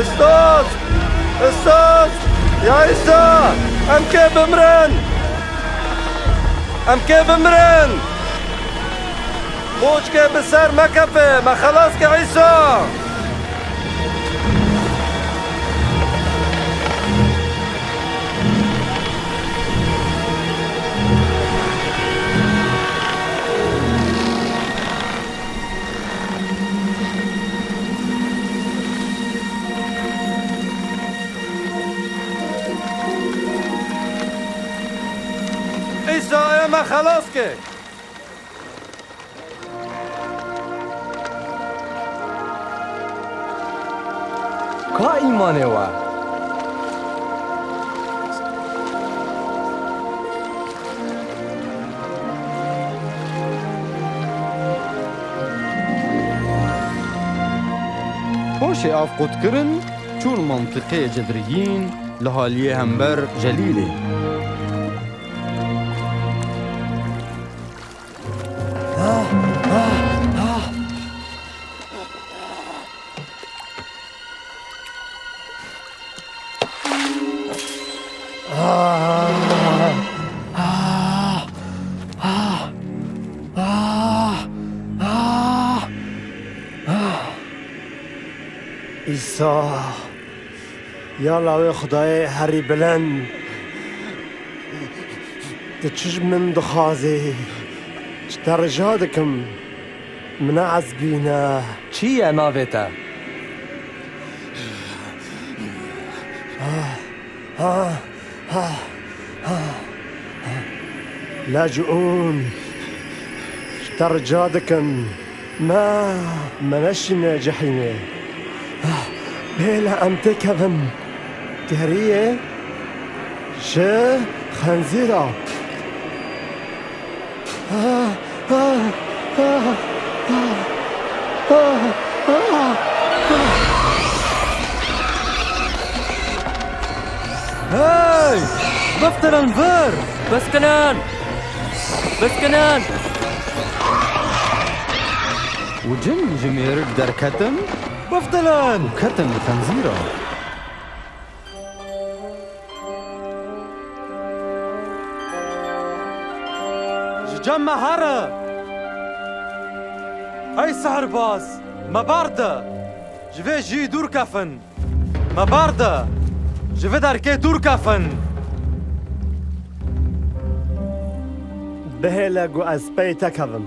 Ustaz! Ustaz! Ya Îsa! Em kê bimrin! Em kê bimrin! Qoçkê bi ser me kefe, me xelas ke Îsa! Îsa, ê me xelas ke! Ka îmanê we? Paşê av qut kirin, çûn mentiqeyê Cedriyîn li haliyê hember Celîlê. Îsa, ya lawê Xwedayê herî bilind, tu çi ji min dixwazî? Ji te rica dikim, min neezbîne. Çi ye navê te? Ah, ah, ah, ah. Lecûn, ji te rica dikim, me, me neşîne cehînê. Ah, bêle em têkevin geriyê ji xenzîra. Hey! Biftilin vir! Biskinin! Biskinin! Û cin ji mêrik derketin. Biftilin! Û ketin xenzîra. Ji cem me here! Ey sihirbaz, me berde! Ji vê cihî dûr kefin! Me berde! Ji vê derkê dûr kefin! Bihêle ku ez pey te kevim.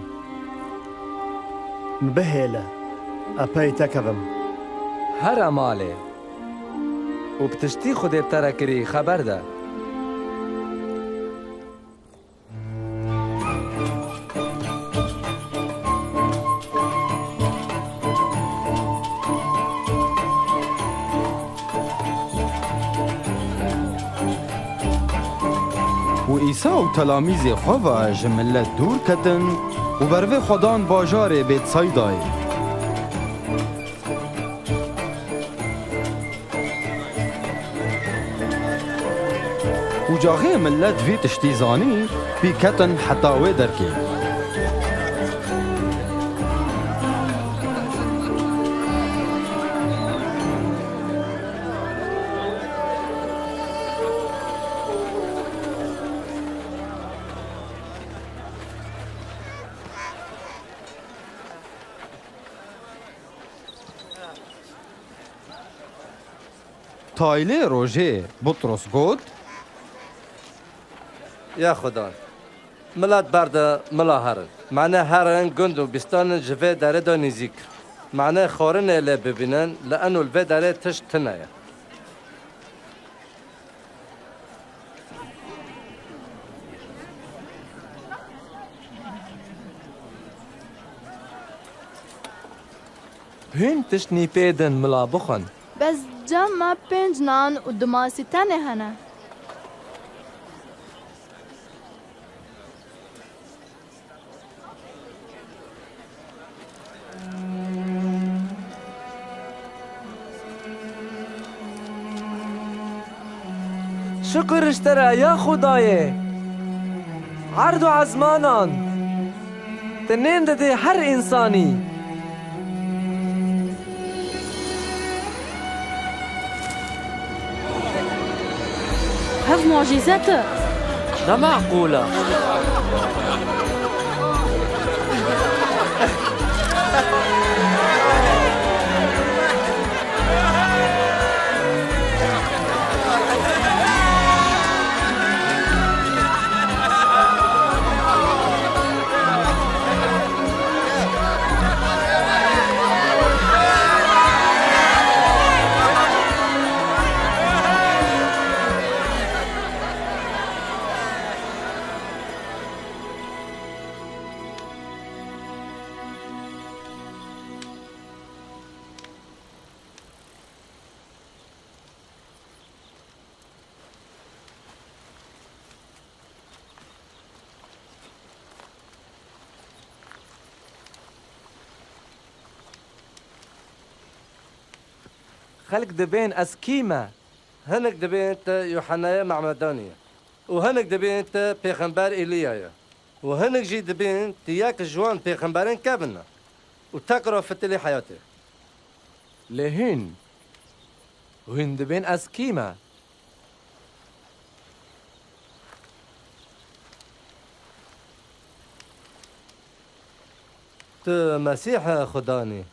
Bihêle, ez pey te kevim. Here malê. Û bi tiştî Xwedê bi te re kirî xeber de. Û Îsa û telamîzê xwe ve ji milet dûr ketin û bervê xwe dan bajarê Bêtsaydayê. Û caxê milet vî tiştî zanî, pî ketin heta wê derkê. Taylê rojê Butros got, Ya Xudan, Milet berde mila herin. Mane herin gund û bîstanin ji vê derê de nîzîk. Mane xwarinê lê bibînin, li eno li vê derê tişt tune ye. Hûn tişt nîpêdin mila bixwin. Bes cem me pênc nan û du masî tenê hene. Şukir ji te re ya Xwedayê erd û ezmanan. Te nên didê her însanî. Hev mucîze tu. Ne meqûl e. Xelk dibên ez kî me? Hinek dibên te Yuhennayê Me'medanî ye û hinek dibên te Pêxember Eliya ye û hinek jî dibên tu yek ji wan pêxemberên kevin e û tekra fitilî heyatê. Lê hûn, hûn dibên ez kî me? Tu Mesîh Xudanî.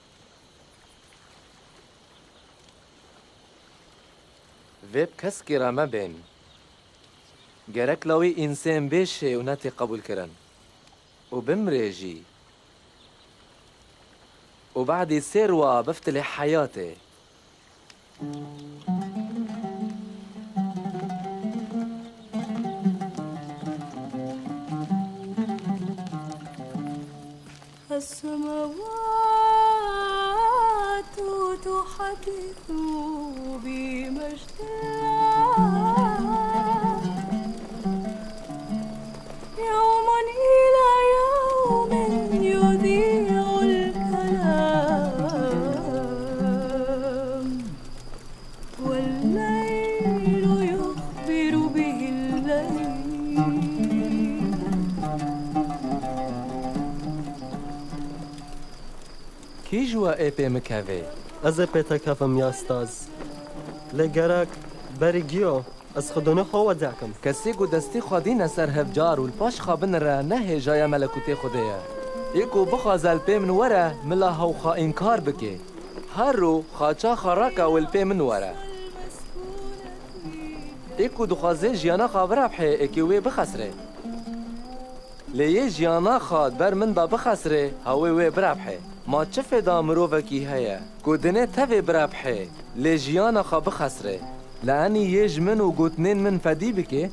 Vê bi keskî re mebên. Gerek lawî însên bêşê û netê qebûlkirin û bimrê jî û badî sê rwa biftilê heyatê. السماوات تحدث بمجد الله. يوم إلى يوم يذيع الكلام. والليل يخبر به الليل. Kî ji we ê pê mikevê? Ez ê pê te kevim ya staz. Lê gerek berî giyo ez xwe dûnê xwe wede kim. Kesê ku destê xwe dîne ser hevcar û li paş xwe binire ne hêjaya melekûtê Xwedê ye. Ê ku bixwaze li pê min were, mila hew xwe înkar bike. Her ro xaça xwe rake û li pê min were. Ê ku dixwaze jiyana xwe birebhe, ê kê wê bixesre. Lê yê jiyana xwe di ber min de bixesre, ha wê wê birebhe. Ma çi fêda mirovekî heye ku dinê tevê birebhe, lê jiyana xwe bixesre? Li enî yê ji min û gotinên min fedî bike?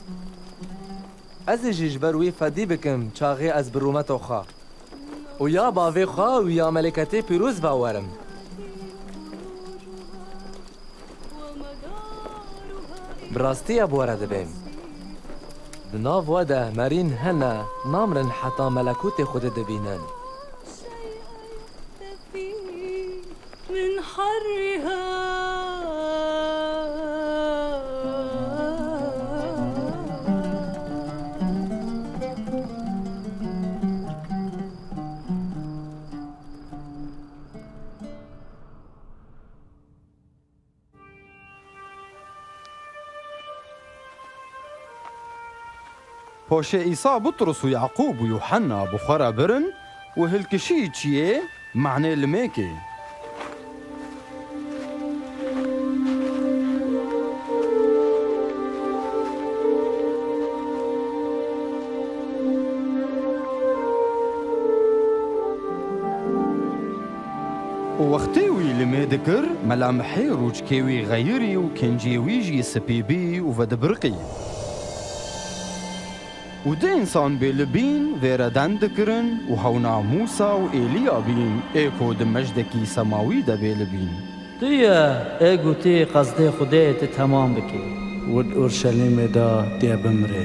Ez ê jî ji ber wî fedî bikim çaxê ez bi rûmeto xwe û ya bavê xwe û ya meleketê pîroz ve werim. Bi rastî ya bi we re dibêm. Di nav we de merîn hene, namirin heta melekûtê Xwedê dibînin. من حرها. Paşê Îsa Butrus û Yaqûb û Yuhenna bi xwe re birin û hilkişî çiyê, manê limêkê. Wextê wî limê dikir, Mela Mihê rûçkê wî xeyirî û kincê wî jî spî bî û vedibiriqî. Û du însan bêlibîn vê re deng dikirin û hewna Mûsa û Êliya bîn, ê ku di mejdekî semawî de bêlibîn. Tu ye, ê gotî qezdê Xwedê tu temam bikî. Û di Urşelîmê de tê bimrê.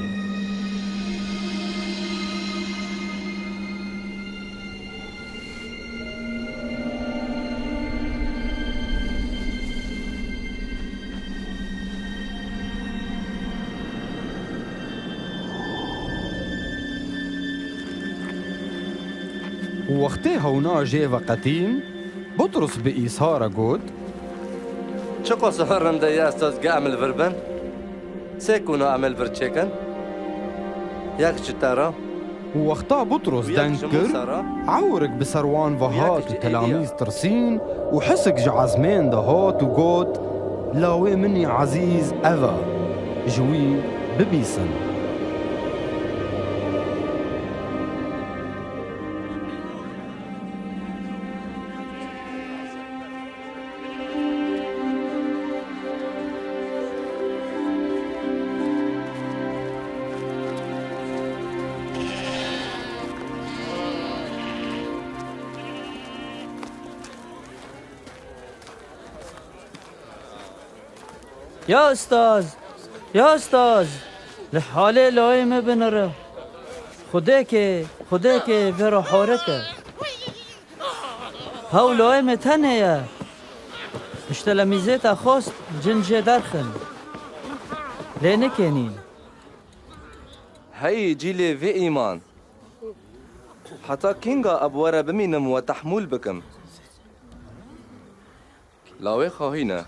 Û wextê hewna jê veqetîn, Butrus bi Îsa re got, Çiqas rind e ya Estaz ge em li vir bin? Sê kuna em ê li vir çêkin? Yek ji te re. Û wexta Butros deng kir, ewrik bi ser wan ve hat û telamîz tirsîn û hisik ji ezmên de hat û got, Lawê min î ezîz ev e, ji wî bibîsin. Ya Ustaz! Ya Ustaz! Li halê lawê me binire. Xwedêkê, Xwedêkê vê re horike. Hew lawê me tenê ye. Ji telemîzê te xwest cin jê derxin. Lê nikênîn. Hey cîlê vê îman! Heta kînga eb were bimînim we tehmûl bikim? Lawê xahîn e.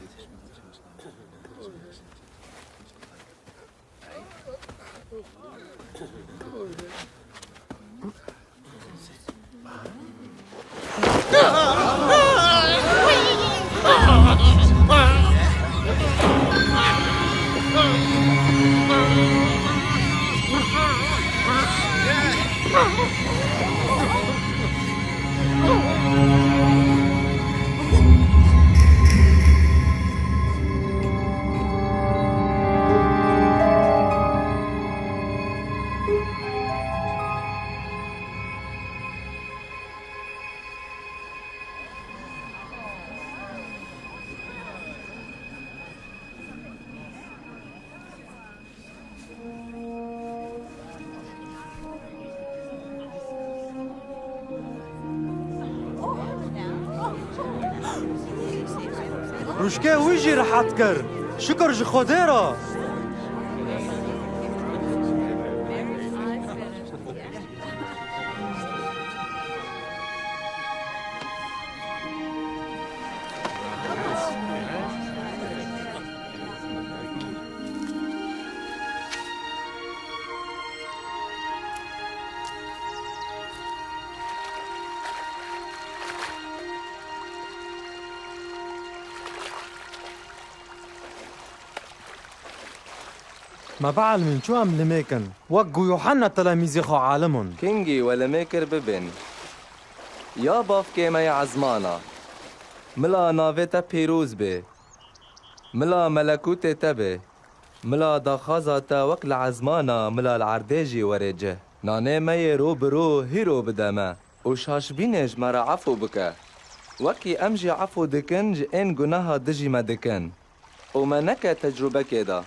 Rûşkê wî jî rihet kir. Şikir ji Xwedê re. Me bielmîn çû em limêk in, wek ku Yuhanna telemîzê xwe alim in. Kingî we limê kir bibên. Ya bavkê me ya ezmana, mila navê te pîroz bê. Mila melekûtê te bê. Mila daxwaza te wek li ezmana, mila li erdê jî were cih. Nanê me yê ro bi ro hîro bide me. Û şaşbînê ji me re efû bike. Wekî em jî efû dikin ji ên gunaha dijî me dikin. Û me neke tecrûbekê de.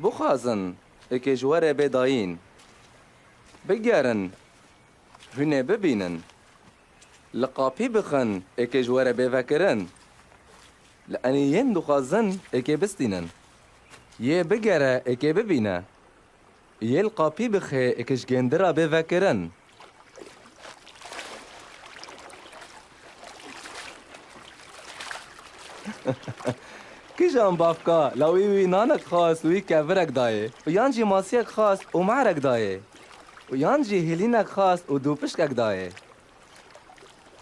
Bixwazin, êkê ji we re bê dayîn. Bigerin, hûn ê bibînin. Li qapî bixin, êkê ji we re bê vekirin. Li enî yên dixwazin, êkê bistînin. Yê bigere, êkê bibîne. Yê li qapî bixê, êkê ji gêndira bê vekirin. Kijan bavka, lawî wî nanek xwest û wî kevirek dayê, û yan jî masiyek xwest û mehrek dayê, û yan jî hêlînek xwest û dûpişkek dayê.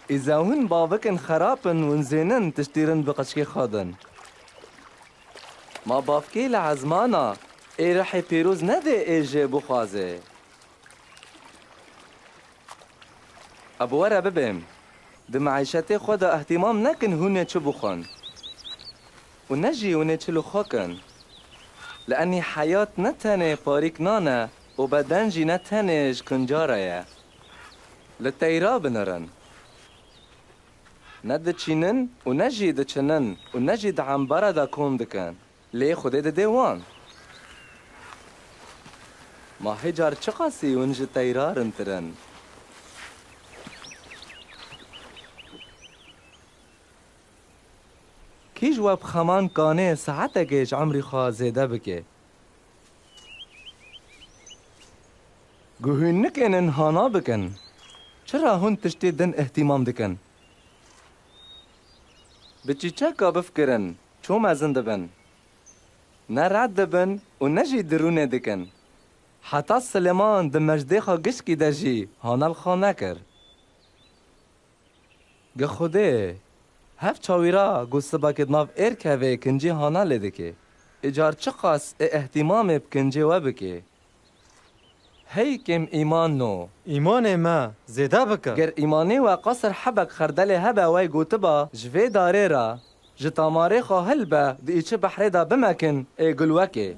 Îza hûn bavikin xerab in, hûn zênin tiştî rind bi qeçkê xwe din. Ma bavkê li ezmana, Ê Rihê Pîroz nedê ê jê bixwaze. Ebo were bibêm. Di meîşetê xwe de îhtîmam nekin hûn ê çi bixwin. Û ne jî hûn ê çi li xwe kin. Li enî heyat ne tenê parîk nan e û beden jî ne tenê ji kinca re ye. Li teyra binirin. Ne diçînin û ne jî diçinin û ne jî di embara de kom dikin. Lê Xwedê dide wan. Ma hê car çiqasî hûn ji teyra rintir in? Kî ji we bi xeman kanê saetekê ji emrî xwe zêde bike? Ku hûn nikênin hana bikin, çira hûn tiştê din îhtîmam dikin? Bi çîçeka bifikirin, ço mezin dibin. Ne red dibin û ne jî dirûnê dikin. Heta Silêman di mejdê xwe gişkî de jî hana li xwe nekir. Gi Xwedê, hev çawîra ku sibakê di nav êr kevê kincê hana lê dike. Îcar çiqas ê îhtîmamê bi kincê we bike. Hey kêm îman no. Îmanê me zêde bike. Ger îmanê we qasir hebek xerdelê hebe wey gotiba ji vê darê re, ji tamarê xwe hilbe di îçi behrê de bimekin ê gulwekê.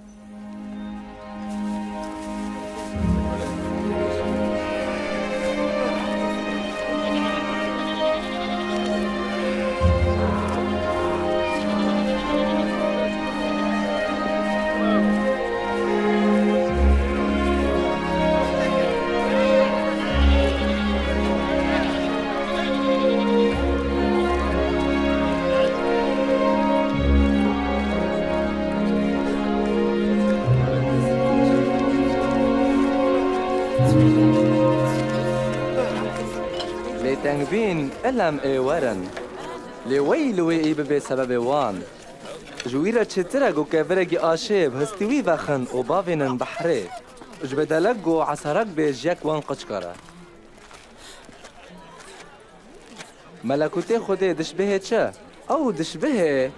Lê tengbîn ilem ê werin. Lê wey li wê î bibe sebebê wan. Ji wî re çêtir e ku kevirekî aşê bi hestî wî vexin û bavênin behrê. Ji bedelek ku esarak bê ji yek wan qiçka re. Melekûtê Xwedê dişbihê çi? Ew dişbihê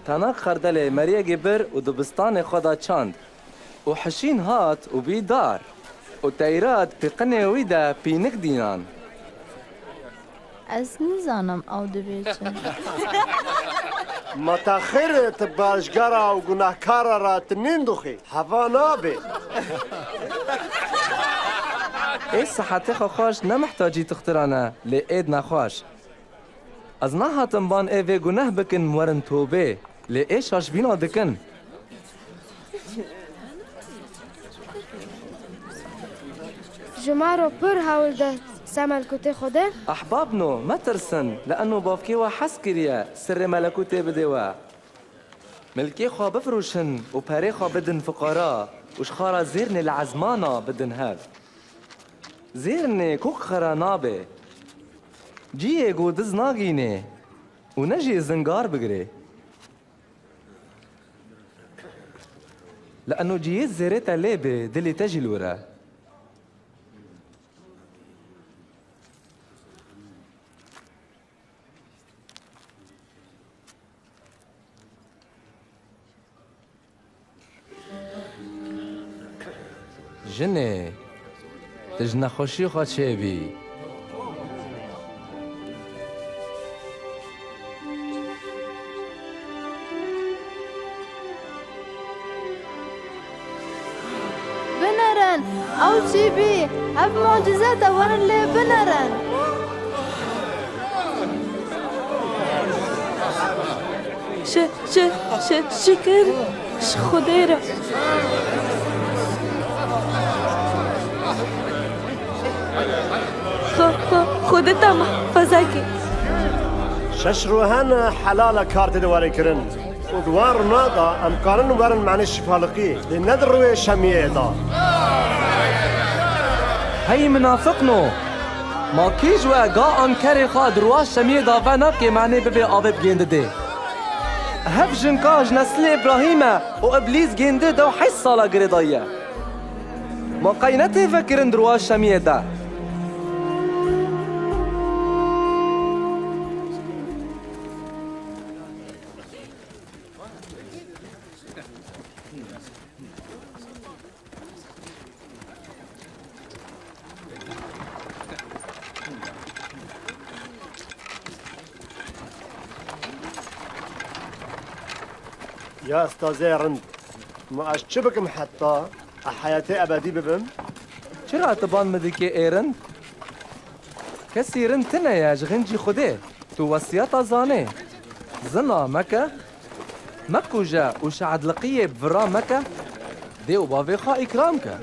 tenak xerdelê meriyekê bir û dibistanê xwe da çand. Û hişîn hat û bî dar. Û teyra di pîqinê wî de pînik dînan. Ez nizanim ew dibê çi. Ma te xêr e, tu başgara û gunehkara re tu nîn dixwî. Heva nabe. Ê sihetê xwe xweş ne mihtacî tixtiran e, lê êd nexweş. Ez nehatim van ê vê guneh bikin werin tobê, lê ê şaşbîna dikin. Ji me re pir hewl de se melkûtê Xwedê. Ehbabno, metirsin, li eno bavkê we hez kiriye, sirrê melekûtê bidê we. Milkê xwe bifroşin û perê xwe bidin fiqara û ji xara zêrnê li ezmana bidin hev. Zêrnê kok xera nabe. Ciyê ku diz nagînê û ne jî zingar bigirê. Li eno ciyê zêrê te lê bê, dilê te jî li wir e. Jinê, tu ji nexweşî xwe çêbî. Binerin, ew çêbî, ev mucize te werin lê binerin. Şi, şi, şi, şikir ji Xwedê re. Xwe, xwe, Xwedê te mehfeze ke. Şeş rohe ne helal e kar tê de were kirin. Û di wan rûna de em karin werin manê şifaliqî, lê ne di rûyê şemiyê de. Hey minafiqno! Ma kî ji we ga ankerê xwe di rûa şemiyê de venake manê bibê avê bi gêndidê? Hev jinka ji neslê Îbrahîm e û Îblîs gêndê dew heşt sala girêdayî ye. Ma qey ne tê vekirin di rûa şemiyê de? Ya estazê rind, ma ez çi bikim heta ez heyatê ebedî bibim? Çira tu ban min dikê ê rind? Kesî rind tune ye ji xincî Xwedê. Tu wesiyeta zanê. Zina meke, mekuje û şehidliqiyê bi vira meke. Dê û bavê xwe îkram ke.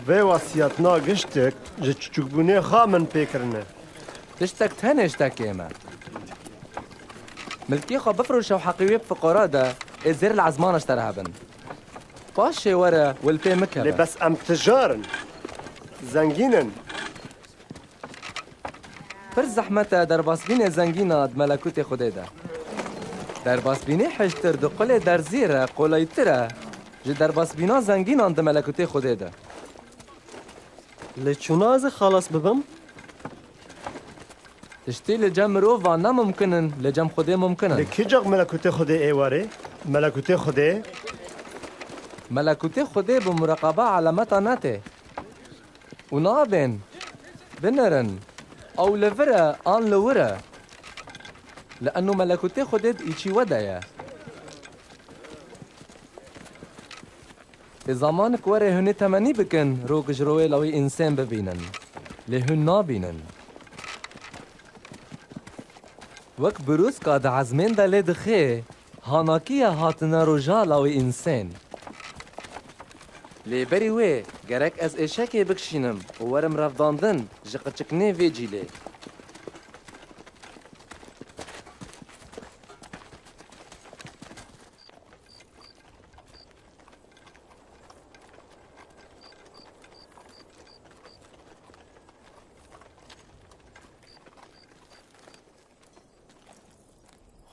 Vê wesiyetna giştik ji çiçûkbûnê xwe min pê kirine. Tiştek tenê ji te kêm e. Milkê xwe bifroşe û heqî wê bi fiqara de, ê zêr li ezmana ji te re hebin. Paşê were, wil pê mikeve. Lê bes em tijar in. Zengîn in. Pir zehmet e derbasbînê zengîna di melekûtê Xwedê de. Derbasbînê hêjtir di qulê derzî re qolayîtir e ji derbasbîna zengînan di melekûtê Xwedê de. Lê çûna ez ê xelas bibim? Tiştî li cem mirovan ne mumkin in, li cem Xwedê mumkin in. Lê kî cax melekûtê Xwedê ê warê? Melekûtê Xwedê? Melekûtê Xwedê bi mureqeba elameta netê. Û nabên, binirin, ew li vir e, an li wir e. Li eno melekûtê Xwedê di îçî we de ye. Ê zamanik were hûn ê temennî bikin, rok ji royê lawî însên bibînin. Lê hûn nabînin. Wek birûska di ezmên de lê dixê, hanakiya hatina roja lawî însên. Lê berî wê, gerek ez êşekê bikişînim û werim revdandin ji qiçiknê vê cîlê.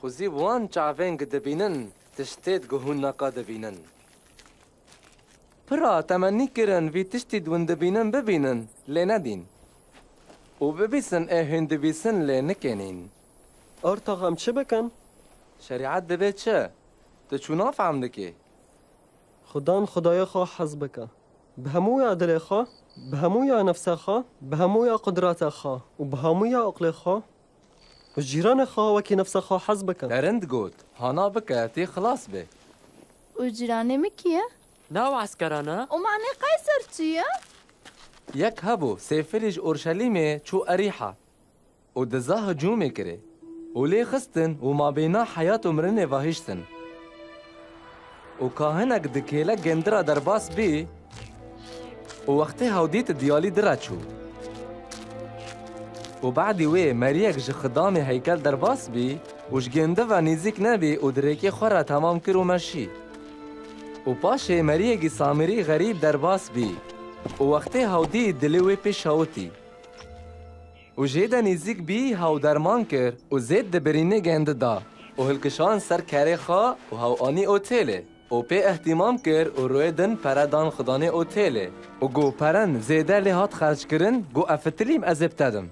Xwezî wan çavên ku dibînin, tiştêd ku hûn naka dibînin. Pira temennî kirin vî tiştî di win dibînin bibînin, lê nedîn. Û bibîsin ê hûn dibîsin lê nikenîn. Ortax em çi bikin? Şerîet divê çi? Tu çûna fehm dikî? Xudan Xwedayê xwe hez bike. Bi hemûya dilê xwe, bi hemûya nefsê xwe, bi hemûya qudreta xwe û bi hemûya aqlê xwe û cîranê xwe wekî nefsê xwe hez bike. Te rind got, hana bike, tê xilas be. Û cîranê min kî ye? Nav eskeran e? Û manê Qeyser çi ye? Yek hebû, Sêfirî ji Orşelîmê çû Erîha. Û diza hicûmê kirê û lê xistin û mabêna heyat û mirinê vahiştin. Û kahinek di kêlek gêndira derbas bî û wextê hewdît diyalî dire çû. Û badî wê meriyek ji xidamê heykel derbas bî û ji gêndi ve nêzîk nebî û di rêkê xwe re temam kir û meşî. Û paşê meriyekî Samirî xerîb derbas bî û wextê hewdît dilê wê pê şewitî. Û jê de nêzîk bî, hew derman kir û zêd di birînê gendi da û hilkişand ser kerê xwe û hew anî otêlê û pê ehtîmam kir û royê din pere dan xudanê otêlê û got, peren zêde lê hat xerckirin, got, ev fitilîm ez ê bi te dim.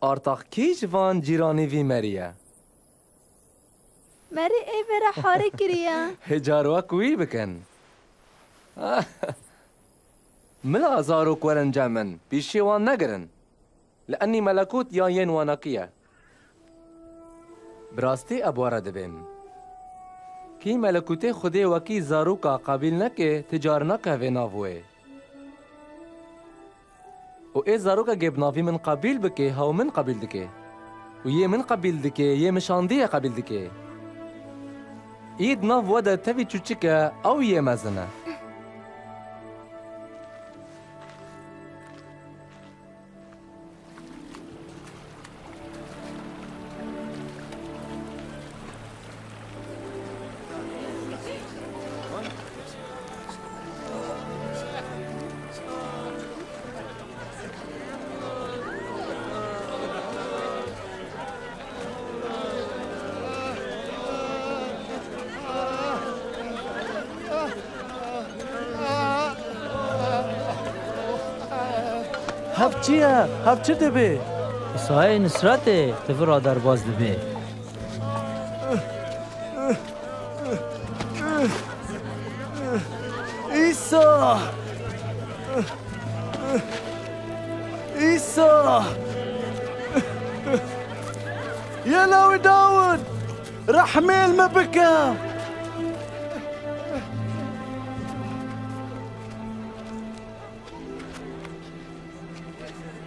Artax kî ji van cîranî vî merî ye? Merî ê vê re harê kiriye. Hê car wek wî bikin. Mila zarok werin cem min, pîşê wan negirin. Li enî melekût ya yên wanakî ye. Bi rastî ev were dibêm. Kî melekûtê Xwedê wekî zaroka qebîl neke, ti car nakeve nav wê. Û ê zarokekê bi navî min qebîl bike, hew min qebîl dike. Û yê min qebîl dike, yê min şandiye qebîl dike. Î di nav we de tevî çûçik e, ew yê mezin e. Hev çi ye? Hev çi dibe? Îsayê Nisretê di vir a derbas dibe. Îsa! Îsa! Ya lawê Dawid, rehmê li me bike!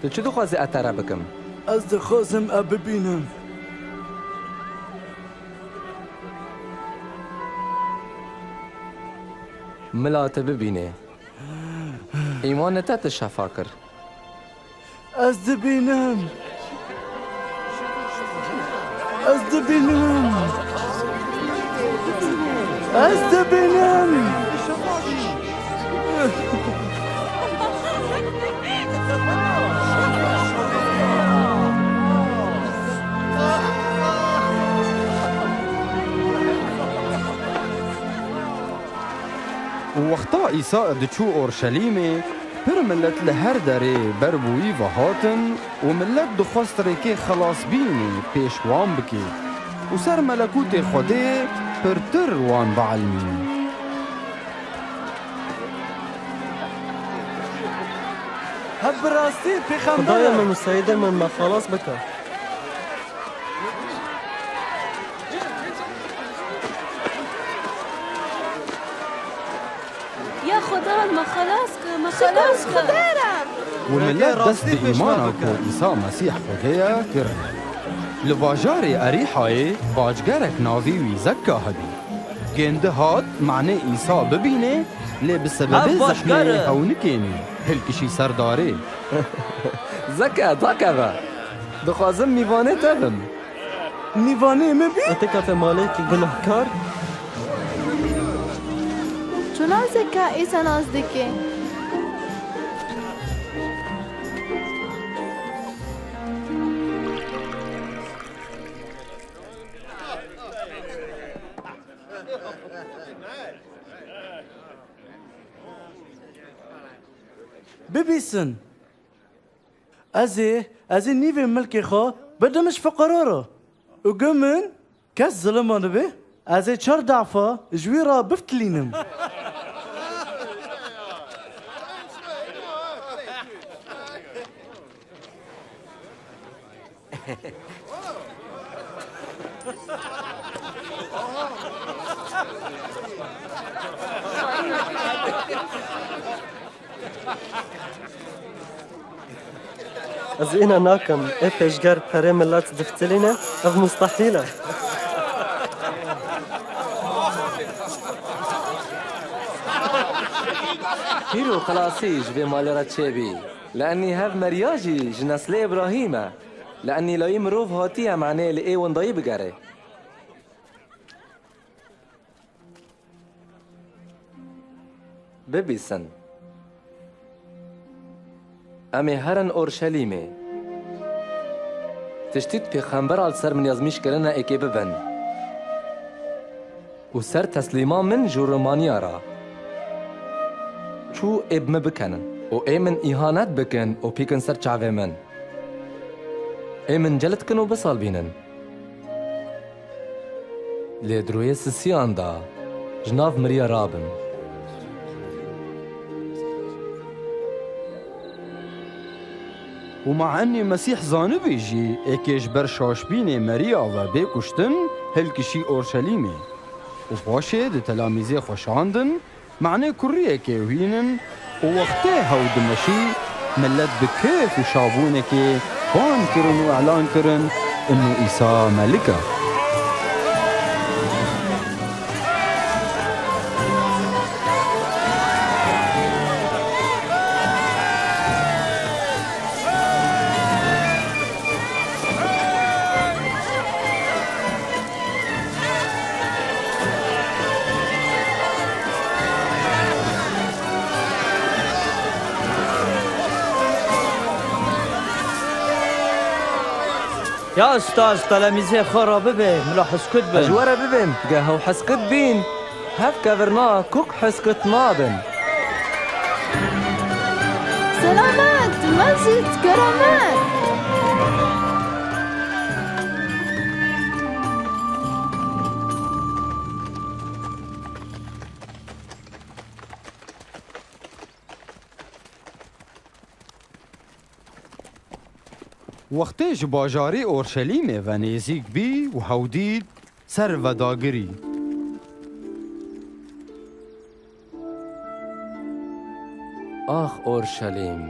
Tu çi dixwazî ez te re bikim? Ez dixwazim ev bibînim. Mila te bibîne. Îmanê te te şefa kir. Ez dibînim. Ez dibînim. Ez dibînim. Û wexta Îsa diçû Orşelîmê, pir milet li her derê ber bi wî ve hatin û milet dixwest rêkê xelasbînê pêş wan bikê û ser melekûtê Xwedê pirtir wan bielmîne. Hev bi rastî pêxember Xwedayê e. Min û Seyidê min me xelas bike. Ya Xudan, me xelas ke, me xelas ke. Û milet dest bi îmana ku Îsa Mesîh Xwedê ye kirin. Li bajarê Erîhayê bacgerek navî wî Zekka hebî. Gêndi hat, manê Îsa bibîne, lê bi sebebê zehmê hew nikênî, hilkişî ser darê. Zekka, dakeve. Dixwazim mîvanê te bim. Mîvanê min bî? Te kete malekî gunahkar. Çuna Zekka Îsa nas dike? Bibîsin. Ez ê, ez ê nîvê milkê xwe bidim ji fiqara re. Û gu min kes zilim anibê, ez ê çar defa ji wî re biftilînim. Ez îna nakim. Ê pêşger perê milet diftilîne, ev mustehîl e. Pîr û xilasî ji vê malê re çêbî. Li enî hev Merya jî ji neslê Îbrahîm e. Li enî layî mirov hatiye, manê li ê windayî bigere. Bibîsin. Em ê herin Orşelîmê. Tiştî pêxembera li ser min yazmîş kirine êkê bibin. Û ser teslîma min ji Romaniya re. Çû ê bi min bikenin. Û ê min îhanet bikin û pîkin ser çavê min. Ê min celit kin û bisalbînin. Lê di rûyê sisiyan de ji nav miriya rabim. Û ma enê Mesîh zanibî jî, êkê ji ber şaşbînê meriya ve bê kuştin, hilkişî Orşelîmê. Û paşê di telamîzê xwe şandin, manê kuriyekê hînin û wextê hew dimeşî, milet bi kêf û şabûnekê ban kirin û elan kirin, ino Îsa melik e. Ya ustaz, telemîzê xwe re bibe, mila heskut bin. Ez ji we re bibêm, ge hew heskut bîn, hev kevirna kuk heskut nabin. Selamet, Mezid, keramet. Wextê ji bajarê Orşelîmê ve nêzîk bî û hew dît, ser vedagirî. Ax Orşelîm!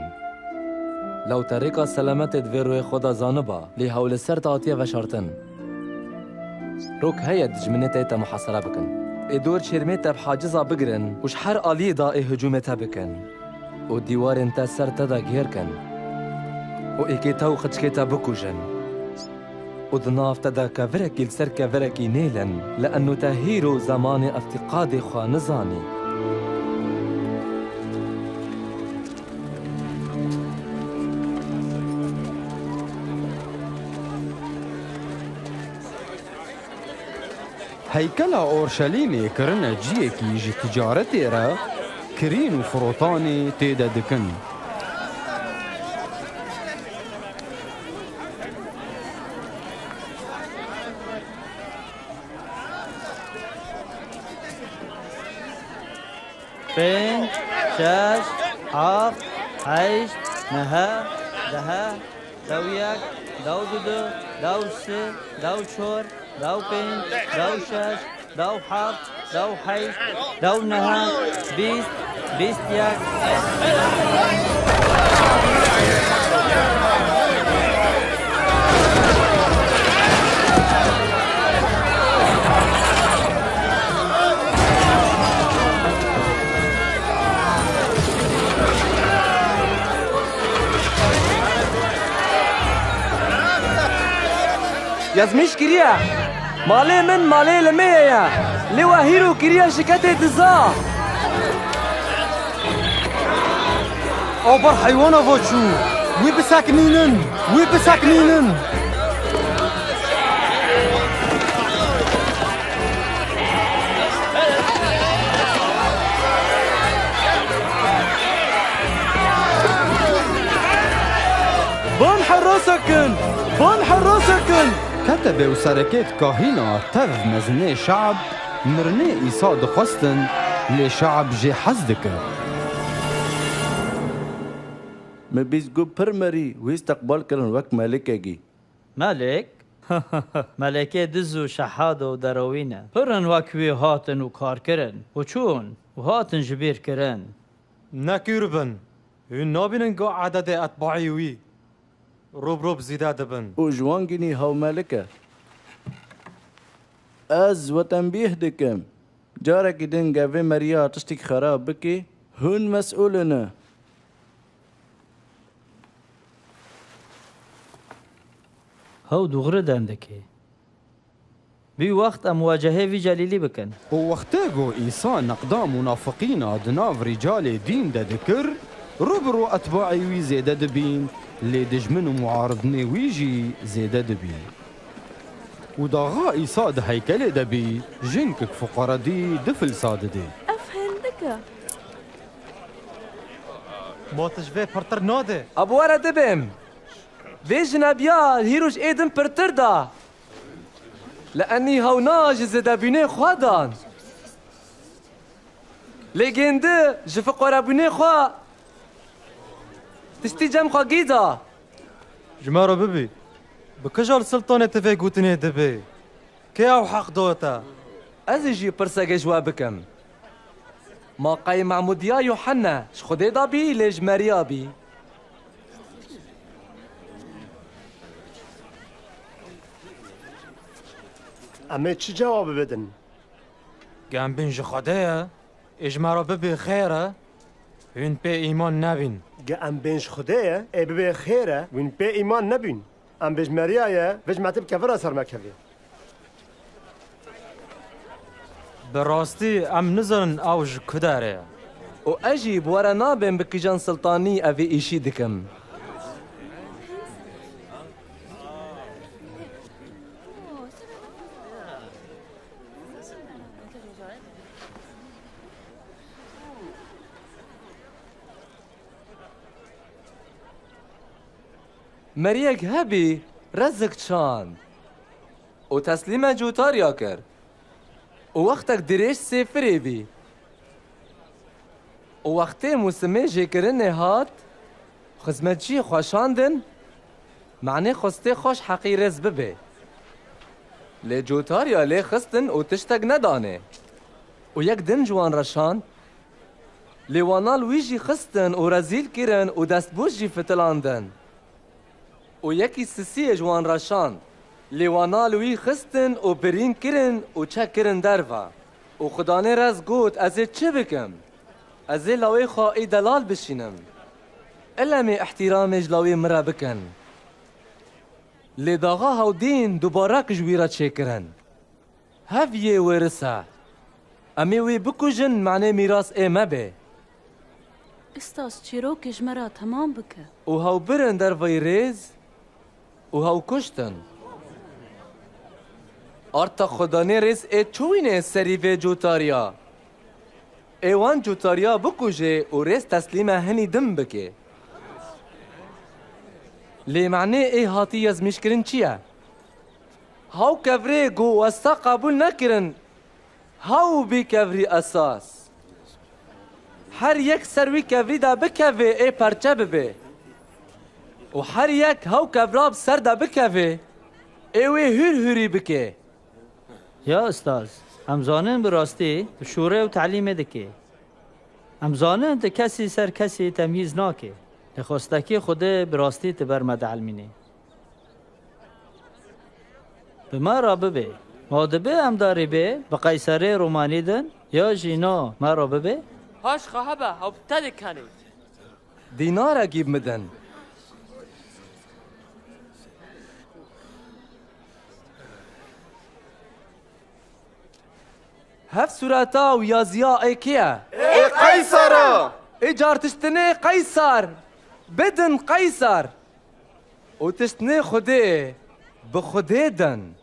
Law te rêka selametê di vê rûyê xwe de zaniba, lê hew li ser te hatiye veşartin. Rok heye dijminê te yê te muhasere bikin. Ê dor çêrmê te bi haciza bigirin û ji her aliyê de ê hicûmê te bikin. Û dîwarên te ser te de gêr kin. Û êkê te û qiçkê te bikujin. Û di nav te de kevirekî li ser kevirekî nêlin, li eno te hîro zemanê eftiqadê xwe nizanî. Heykela Orşelîmê kirine ciyekî ji ticaretê re, kirîn û firotanê tê de dikin. Pênc, şeş, heft, heşt, neh, deh, dew yek, dew du, dew sê, dew çar, dew pênc, dew şeş, dew heft, dew heşt, dew neh, bîst, bîst yek. Yazmîş kiriye. Malê min malê limêye ye. Lê we hîro kiriye şiketê diza. Ew ber heywana va çû. Wî bisekinînin. Wî bisekinînin. Van herasa kin! Van herasa kin! Kete bê û serekêt kahîna tev mezinê şe'b mirinê Îsa dixwestin, lê şe'b jê hez dikir. Me bîst got pir merî wî îsteqbal kirin wek melikekî. Melik? Melekê diz û şehad û derowî ne. Pir in wek wî hatin û kar kirin û çûn û hatin ji bîr kirin. Nekûr bin. Hûn nabînin ku ededê etbaî wî rû bi rû bi zîde dibin. Û ji wan ginî hew melik e. Ez we tenbîh dikim. Carekî din ge vê meriya tiştîk xerab bikî, hûn mesûl ne. Hew dûxri dendikê. Bî wext em muwecehê vî celîlî bikin. Û wextê ku Îsa neqda munafiqîna di nav rîcalê dîn de dikir, rû bi rû etbaî wî zêde dibîn, lê dijmin û muaridinê wî jî zêde dibîn. Û daxa Îsa di heykelê de bî, jinkik fuqaredî du filsa didê. Ev hindik e. Ma tu ji vê pirtir nade? Ab were dibêm. Vê jinebiya hîro ji ê din pirtir da. Li enî hewna ji zêdebûnê xwe dan. Lê gêndi ji fiqarebûnê xwe tiştî cem xwe gî da. Ji me re bibî. Bi kija li siltanê tu vê gotinê dibê? Kê ew heq da te? Ez ê jî pirsekê ji we bikim. Ma qey Mehmûdiya Yuhenne ji Xwedê de bî, lê ji Meriya bî? Em ê çi cewabê bidin? Ge em bên ji Xwedê ye, ê ji me re bibê xêr e, hûn pê îman nebîn. Ge em bên ji Xwedê ye, ê bibê xêr e, hûn pê îman nebîn. Em bê ji Meriya ye, vê ji me te bi kevira ser me kevê. Bi rastî em nizanin ew ji ku derê ye. Û ez jî bi we re nabêm bi kîjan siltanî ev ê îşî dikim. Meriyek hebî rezik çand û teslîme cûtariya kir û wextek dirêj sêfirê bî. Û wextê mûsimê jêkirinê hat, xizmetçiyê xwe şandin, Manê xwestê xweş heqî rêz bibe. Lê cotarya lê xistin û tiştek nedanê. Û yek din ji wan re şand, lê wana li wî jî xistin û rezîl kirin û destbûs jî fitilandin. Û yekî sisiyê ji wan re şand, lê wana li wî xistin û birîn kirin û çek kirin derve. Û xudanê rez got, ez ê çi bikim? Ez ê lawê xwe ê delal bişînim. Ilemê îhtîramê ji lawê min re bikin. Lê daxa hewdîn dubare ji wî re çêkirin. Hev yê wêris e. Em ê wê bikujin, manê mîras ê me bê. Istas, çîrokê ji me re temam bike. Û hew birin derveyî rêz û hew kuştin. Arta xudanê rêz ê çûyînê serî vê cotariya. Ê wan cotariya bikujê û rêz teslîme hinî din bike. Lê manê ê hatî yezmîşkirin çi ye? Haw kevrê ku westa qebûl nekirin, haw bî kevrî esas. Her yek ser wî kevrî de bikeve ê perçe bibe. Û her yek haw kevra bi ser de bikeve ê wê hûr hûrî bike. Ya ustaz, em zanin bi rastî tu şûre û telîmê dikê. Em zanin tu kesî ser kesî temyîz nakê. Lê xwestekî Xwedê bi rastî tu ber me dielmînî. Bi me re bibe. Ma dibe em darî bê bi Qeyserê Romanî din ya jî na me re bibe? Paş xwe hebe, ew bi te dikenê. Dînarekî bi min din. Hev sureta û yaziya ê kê ye? Ê Qeysar e! Ê car tiştinê Qeysar bidin Qeysar. Û tiştinê Xwedê bi Xwedê din.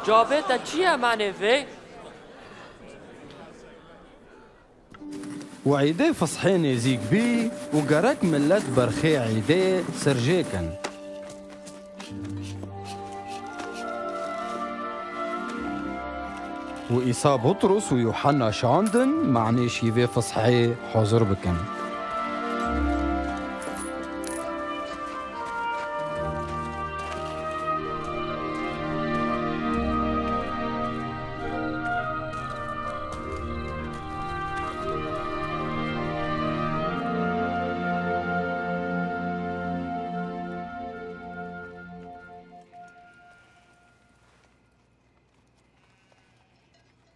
Cavê te çi ye manê vê? Û Îdê Fisihê nêzîk bî û gerek milet berxê Îdê serjê kin. Û Îsa Butrus û Yuhanna şandin, manê şîvê Fisihê hazir bikin.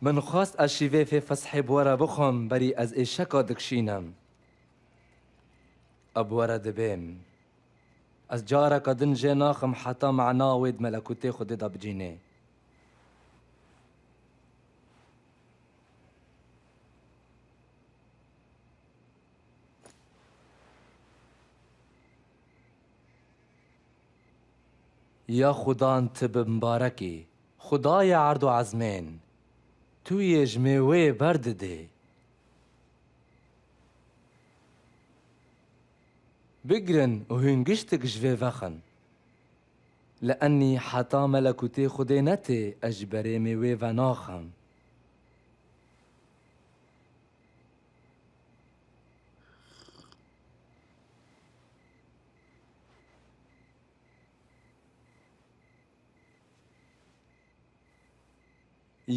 Min xwest ez şîvê fê Fisihê bi we re bixwim, berî ez ê şeka dikişînim. Ez bi we re dibêm. Ez careke din jê naxim heta mana wê di melekûtê Xwedê de bicînê. Ya Xudan, tu bi mibarek î, Xwedayê erd û ezmên, tu yê ji mêweyê berdidê. Bigrin û hûn giştik ji vê vexin. Li enî heta melekûtê Xwedê netê, ez ji berê mêwê venaxim.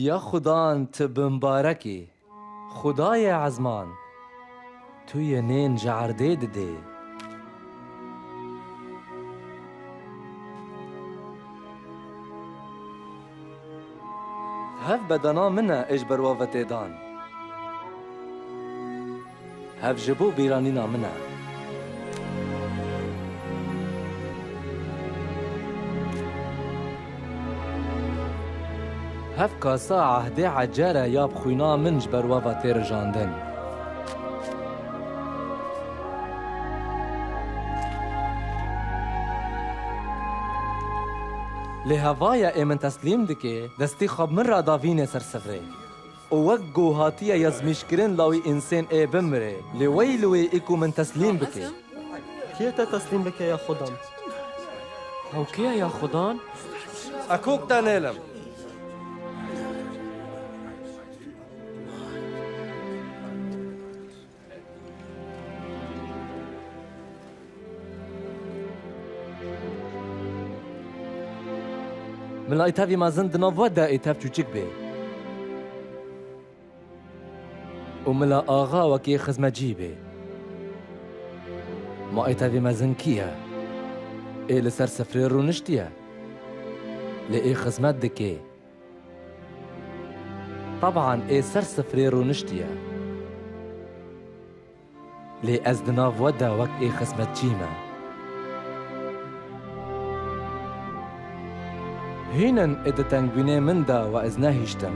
Ya Xudan, tu bi mibarek î, Xwedayê ezman, tu yê nên ji erdê didê. Hev bedena min e ê ji ber we ve tê dan. Hev ji bo bîranîna min e. Hev kasa ehdê ecer e ya bi xwîna min ji ber we ve tê rijandin. Lê hevaya ê min teslîm dike, destî xwe bi min re davîne ser sifrê. Û wek ku hatiye yezmîşkirin lawî însên ê bimire, lê weyl wê ê ku min teslîm bike. Kê te teslîm bike ya Xudan? Ew kê ye ya Xudan? Ez kok te nêlim. Mila ê tevî mezin di nav we de ê tev çûçik bê. Û mila axa wekî xizmetçî bê. Ma ê tevî mezin kî ye? Ê li ser sifrê rûniştiye. Lê ê xizmet dikê. Teban ê ser sifrê rûniştiye. Lê ez di nav we de wek ê xizmetçî me. Hîn in ê di tengbînê min de we ez nehîştim.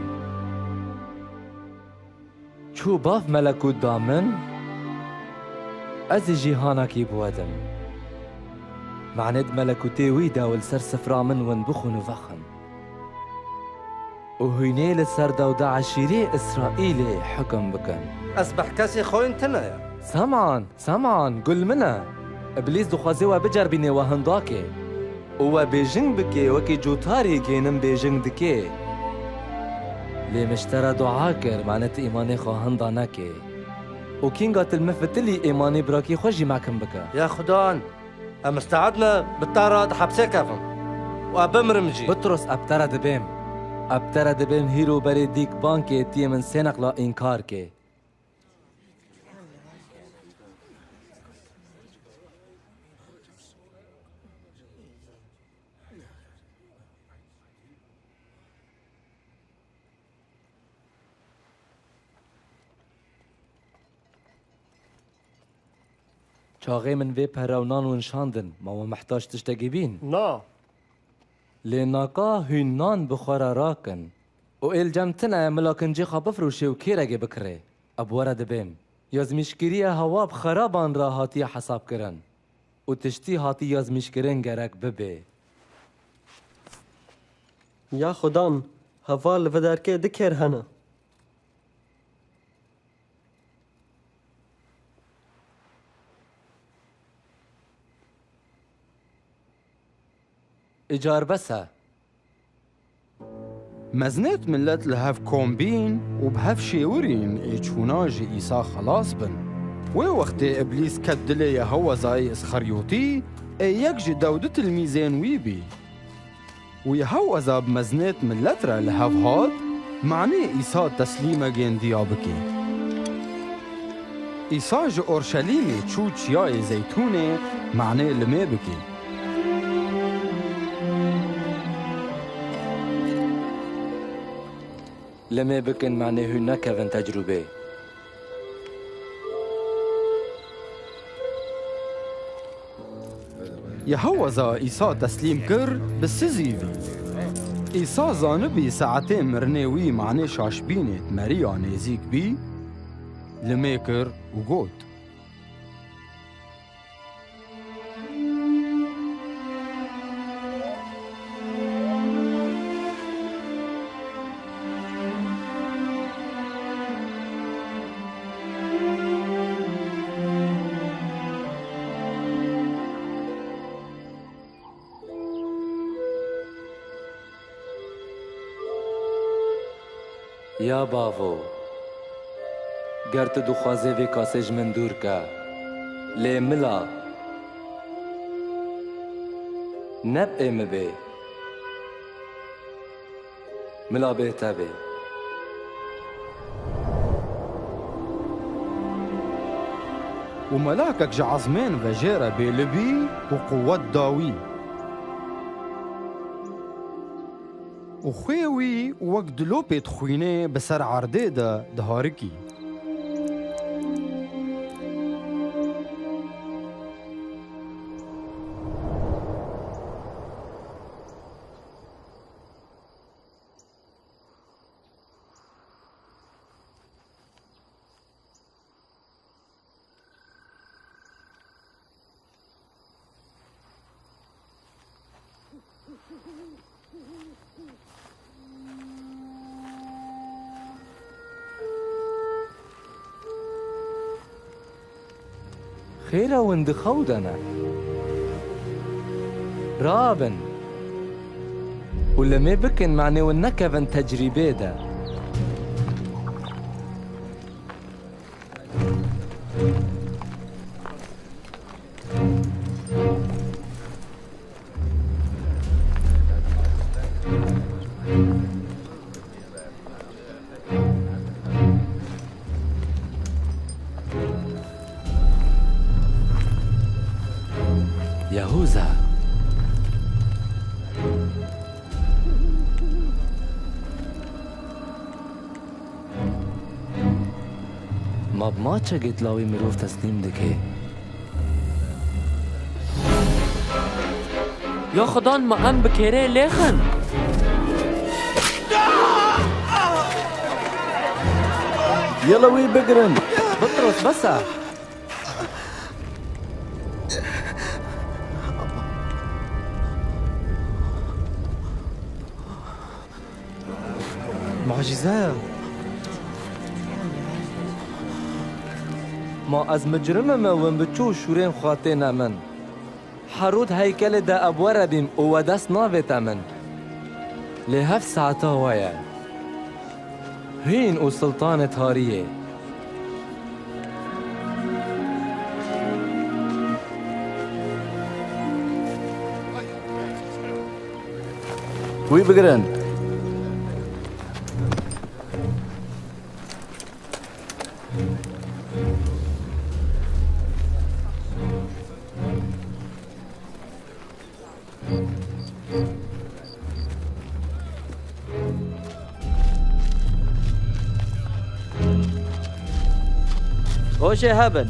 Çû bav melekût da min, ez ê jî hanakî bi we dim. Manê di melekûtê wî de û li ser sifra min win bixwin û vexwin. Û hûnê li ser dewda eşîrê Îsraîlê hukum bikin. Ez behkesê xwîn tune ye. Seman, seman, gul min e. Îblîs dixwaze we bicerbînê we hindakê. Û we bêjing bike wekî cotarî gênim bêjing dike. Lê min ji te re dua kir, mane tu îmanê xwe hinda neke. Û kînga tu li min fitilî îmanê birakî xwe jî mekim bike. Ya Xudan, em misteed ne bi te re di hepsê kevim û ez bimirim jî. Bitros, ez bi te re dibêm. Ez bi te re dibêm hîro berê dîk bankê tu yê min sê neqla înkar kê. Çaxê min vê pere û nan win şandin, ma we mihtac tiştekî bîn? Na. Lê naka hûn nan bi xwe re rakin. Û ê li cem tune mila kincê xwe bifroşê û kêregê bikirê. Ez bi we re dibêm. Yazmîşkiriya hewa bi xeraban re hatiye hesabkirin. Û tiştî hatî yazmîşkirin gerek bibe. Ya Xudan, heval li vê derkê du kêr hene. Îcar bes e. Mezinêt milet li hev kom bîn û bi hev şêwirîn ê çûna ji Îsa xelas bin. Wê wextê Îblîs ket dilê Yehewezayê Îsxeryotî, ê yek ji dewdu tilmîzên wî bî. Û Yeheweza bi mezinêt milet re li hev hat, manê Îsa teslîmegên diya bike. Îsa ji Orşelîmê çû Çiyayê Zeytûnê, manê limê bike. Limê bikin, manê hûn nekevin tecrûbê. Yeheweza Îsa teslîm kir, bi sizî vî. Îsa zanibî saetê mirinê wî, manê şaşbînê di meriya nêzîk bî, limê kir û got. Ya bavo, ger tu dixwazê vê kasê ji min dûr ke, lê mila ne bi ê min bê, mila bê te bê. Û melakek ji ezmên ve jê re bêli bî û quwet da wî. Û xwê wî wek dilopê di xwînê bi ser erdê de diharikî. Xêr e, hûn di xew de ne. Rabin û limê bikin, manê hûn nekevin tecrîbê de. Yehûza. Ma bi maçekê di lawê mirov teslîm dike? Ya Xudan, ma em bi kêrê lêxin. Yala wî bigirin. Bitros, bes e. Mucîze ye. Ma ez micrim im, win bi çû şûrên xwe têne min. Herod heykelê de ez were bîm û we dest navête min. Lê heft saeta we ye. Hîn û siltanê tariyê. Wî bigirin. Hoşê hebin.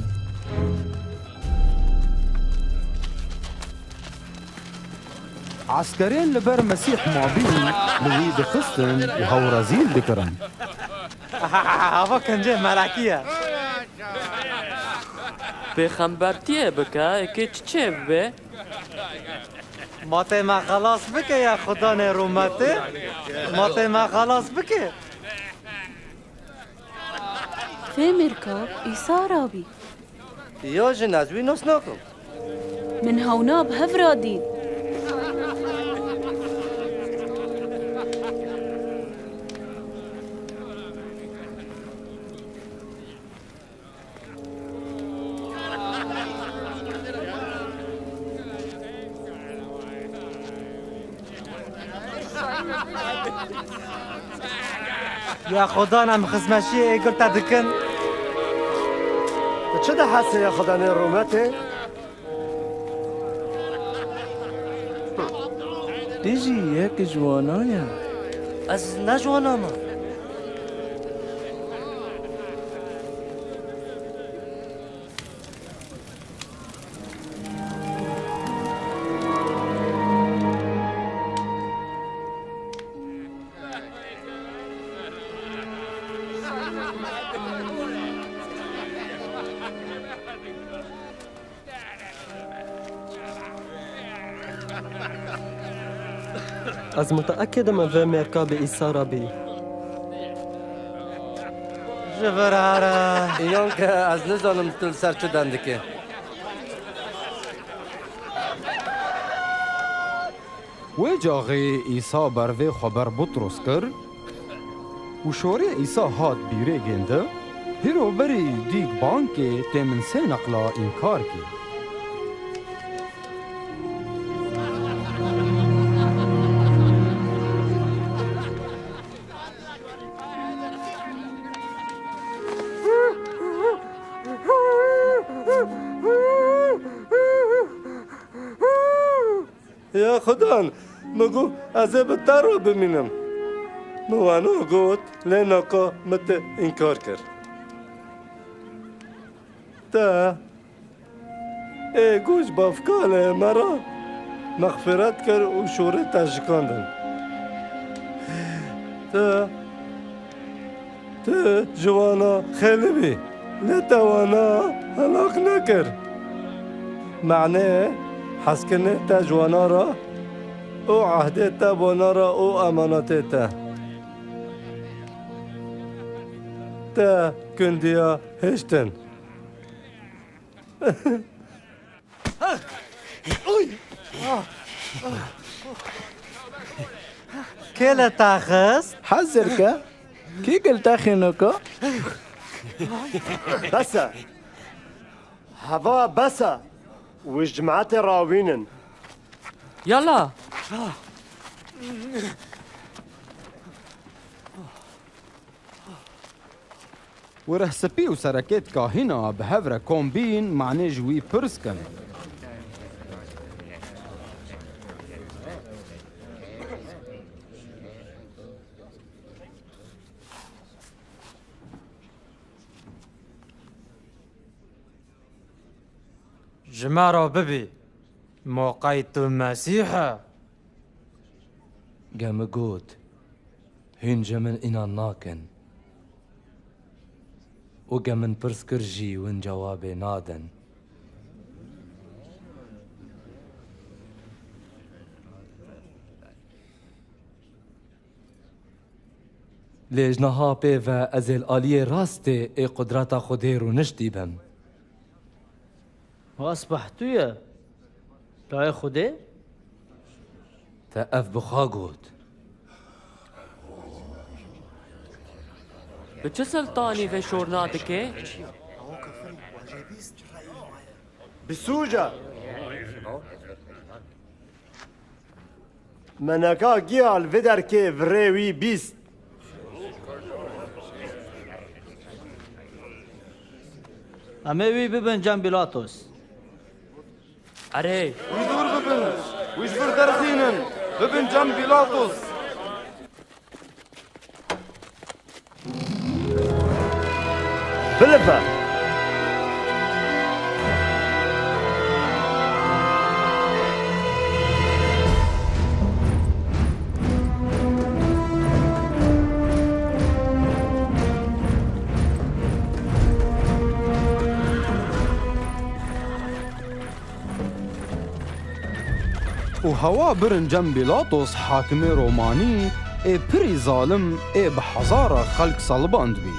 Eskerên li ber Mesîh mabîn li wî dixistin û hew rezîl dikirin. Hava kincê melekî ye. Pêxembertiyê bike, êkê çi çêbibe? Ma tê me xelas bike ya Xudanê rûmetê. Ma tê me xelas bike. Fêmêrka Îsa rabî. Ya jin, ez wî nas nakim. Min hewna bi hev re dît. Ya Xudan, em xizmeşiyê êgil te dikin. Tu çi dihesê ya Xudanê rûmetê? Tu jî yek ji wana ye. Ez ne ji wana me. Ez muteekid im vê mêrka bi Îsa re bî. Ji vir here. Yanke ez nizanim tu li ser çi dendikî. Wê caxê Îsa bervê xwe ber Butros kir û şorê Îsa hat bîrê gêndi, hîro berî dîk bang kê tê min sê neqla înkar kî. Ya Xudan, min got, ez ê bi te re bimînim. Min wano got, lê naka min te înkar kir. Te ê got ji bavkalê me re mexfîret kir û şorê te şikandin. Te Tu ji wana xêlî bî, lê te wana helak nekir. Manê hezkirinê te ji wana re û ehdê te bona re û emanetê te. Te gundiya hiştin. Kê li te xist? Hezir ke. Kî gil te xînoko? Bes e. Heva bes e. Wî ji cemaetê rawînin. Yala. Wirehspî û serekêt kahîna bi hev re kom bîn, manê ji wî pirs kin. Ji me re bibî, moqey tu Mesîh e? Ge min got, hûn ji min înan nakin. Û ge min pirs kir jî, hûn cewabê nadin. Lê ji niha pê ve ez ê li aliyê rastê ê qudreta Xwedê rûniştî bim. Asbeh tu ye layê Xwedê? Te ev bi xwe got. Bi çi siltanî veşorna dike? Bi sûc e. Me neka giya li vê derkê virê wî bîst. Em ê wî bibin cem Pîlatos. Erê! Wî dûr bibin! Wî ji vir derxînin! Bibin cem Pîlatos! Bilive! Û hewa birin cem Pîlatos, hakimê Romanî, ê pirî zalim, ê bi hezara xelk salibandibî.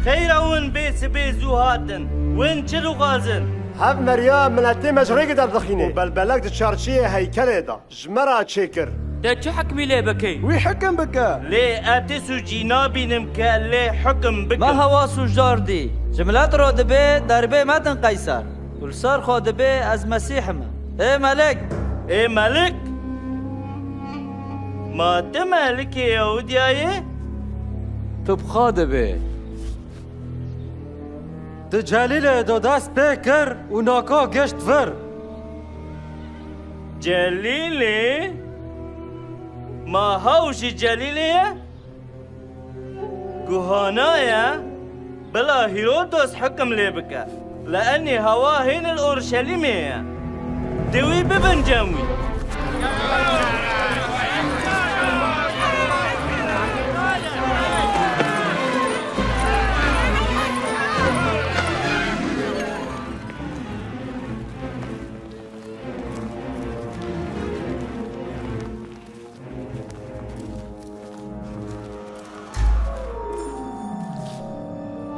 Xeyra win bê sibê zû hatin. Win çi dixwazin? Hev meriya miletê me ji rêkê derdixîne û belbelek di çarçiyê heykelê de ji me re çêkir. Te çi hikmî lê bikî? Wî hikim bike. Lê ez ti sûcî nabînim ke lê hikim bikim. Me hewa sûcdar dî. Ji milet re dibê derbê medin Qeyser. Û li ser xwe dibê ez Mesîh im. Ê Melik! Ê Melik! Ma tu Melikê Yehûdiya yê? Tu bi xwe dibê. Di Celîlê de dest pê kir û naka gişt vir. Celîlê? Ma hew jî Celîlê ye? Guhana ye, bila Hîrodos hikim lê bike. Li enê hewa hîn li Orşelîmê ye. Dê wî bibin cem wî.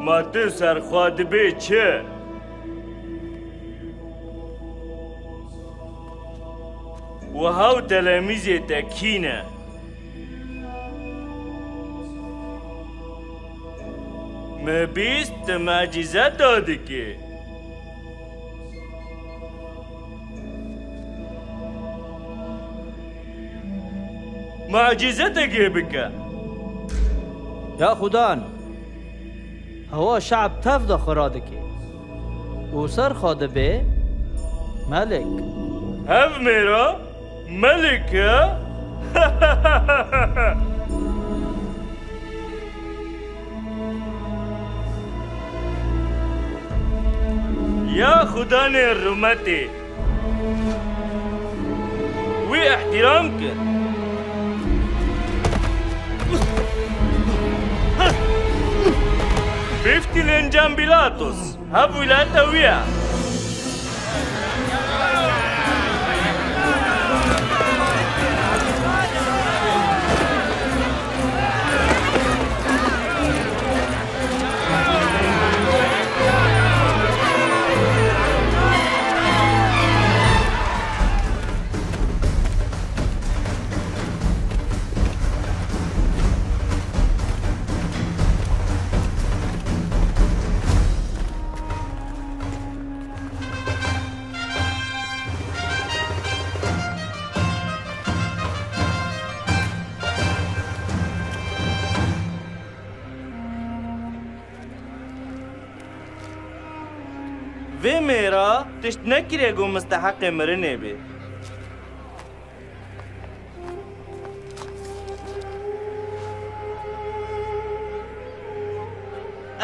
Ma tu ser xwe dibê çi? Wiha û telemîzê te kî ne? Me bîst tu mecîze da dikê. Mucîzetekê bike. Ya Xudan, hewa şe'b tev de xwe radike û ser xwe dibe melik. Hev mêra melik e. Ya Xudanê rûmetê, wî îhtîram kin. Bêftîlên cem Pîlatos, hev wîlayeta wî ye. Vê mêra tişt nekiriye ku misteheqê mirinê bê.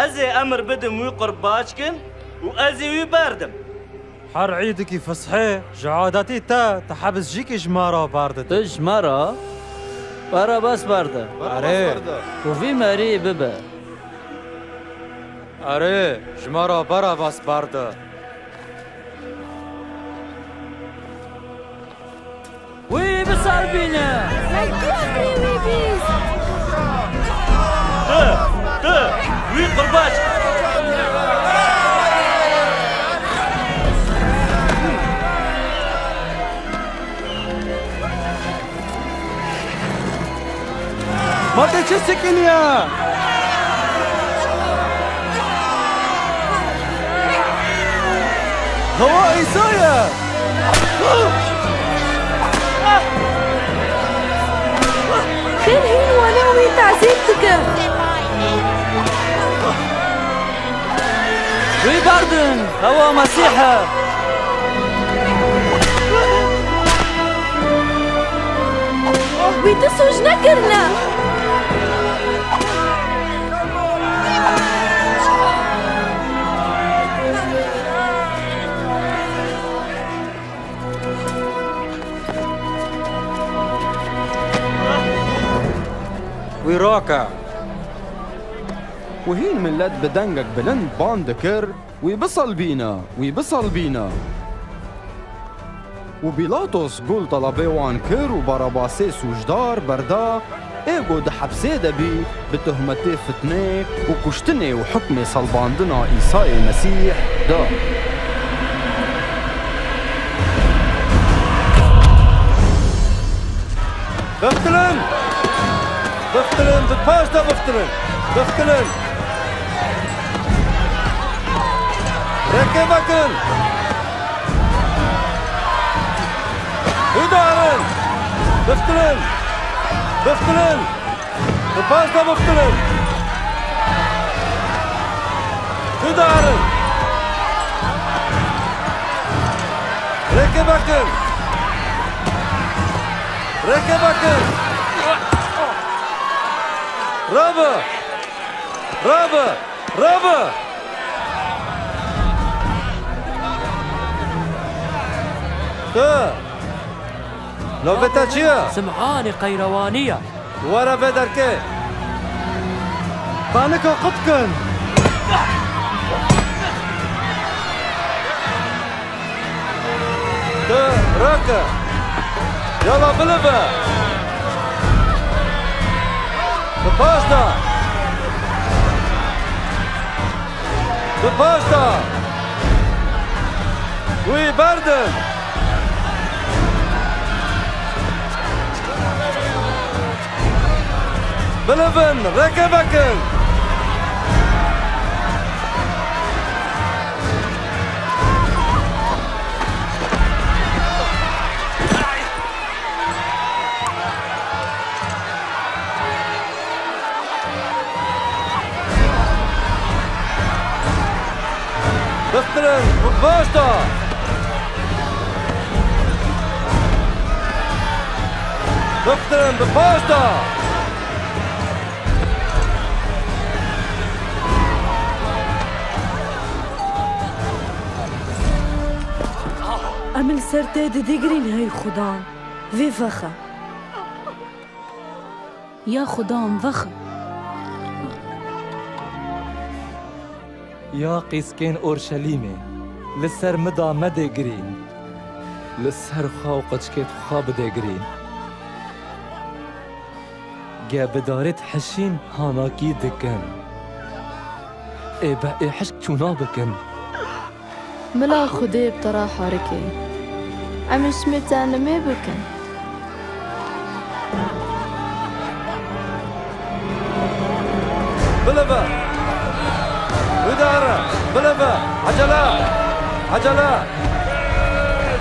Ez ê emir bidim wî qurbaç kin û ez ê wî berdim. Her îdikî Fisxê ji adetî te, te hebs jîkî ji me re berdide. Tu ji me re Barabas berde. Erê. Û vî merî bibe. Erê, ji me re Barabas berde. Wî bisalbîne! Me kî emrê wî bîst? Tu, tu, wî qurbaç! Ma te çi sikiniye? Hewa Îsa ye. Kir hîn wana wî tezîb dike. Wî berdin, hewa Mesîh e. Wî tu sûc nekirine. Wî rake. Û hîn milet bi dengek bilind ban dikir, Wî bisalbîne, wî bisalbîne. Û Pîlatos gul telebê wan kir û Barabasê sûcdar berda, ê ku di hepsê de bî, bi tohmetê fitnê û kuştinê û hukmê salbandina Îsayê Mesîh da. Biftilin! Biftilin, bi paş de biftilin! Biftilin! Rêkê vekin! Bidarin! Biftilin! Biftilin! Bi paş de biftilin! Bidarin! Rêkê vekin! Rêkê vekin! Rabe! Rabe! Rabe! Tu! Navê te çi ye? Sim'anê Qeyrewanî ye. Were vê derkê. Panika qut kin. Tu rake. Yala bilive. Bi paş de. Bi paş de. Wî berdin. Bilivin, rêkê vekin. Biftirin, bi paş de. Biftirin, bi paş de. Em li ser te didigirîn, hey Xudan. Vê vexe. Ya Xudan, vexe. Ya qîskên Orşelîmê, li ser min de medê girîn. Li ser xwe û qeçkêt xwe bidê girîn. Ge bi darêt hişîn hanakî dikin. Ê be ê hişk çûna bikin. Mila Xwedê bi te re harike. Em ê ji me te nimê bikin. Bilive! Wî de here! Bilive! Ecele! Ecele!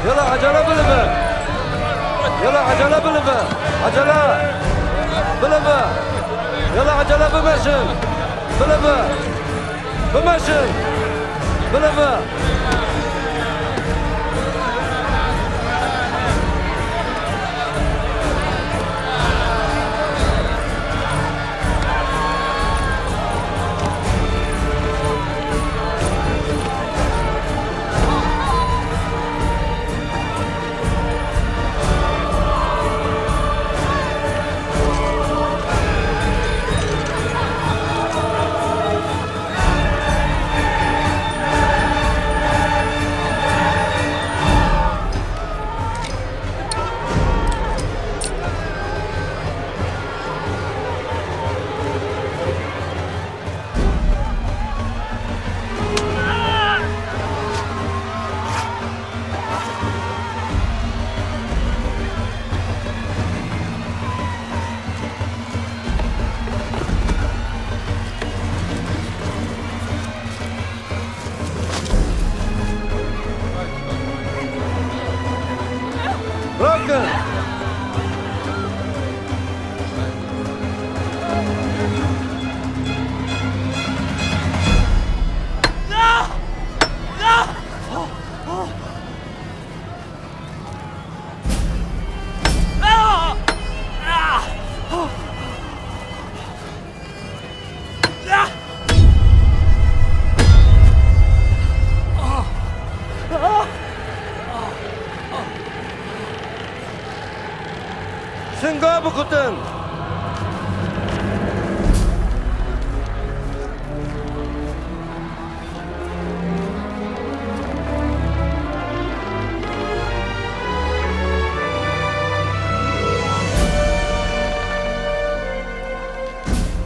Yala ecele bilive! Yala ecele bilive! Ecele! Bilive! Yala ecele bimeşin! Bilive! Bimeşin! Bilive! Singa bikutin!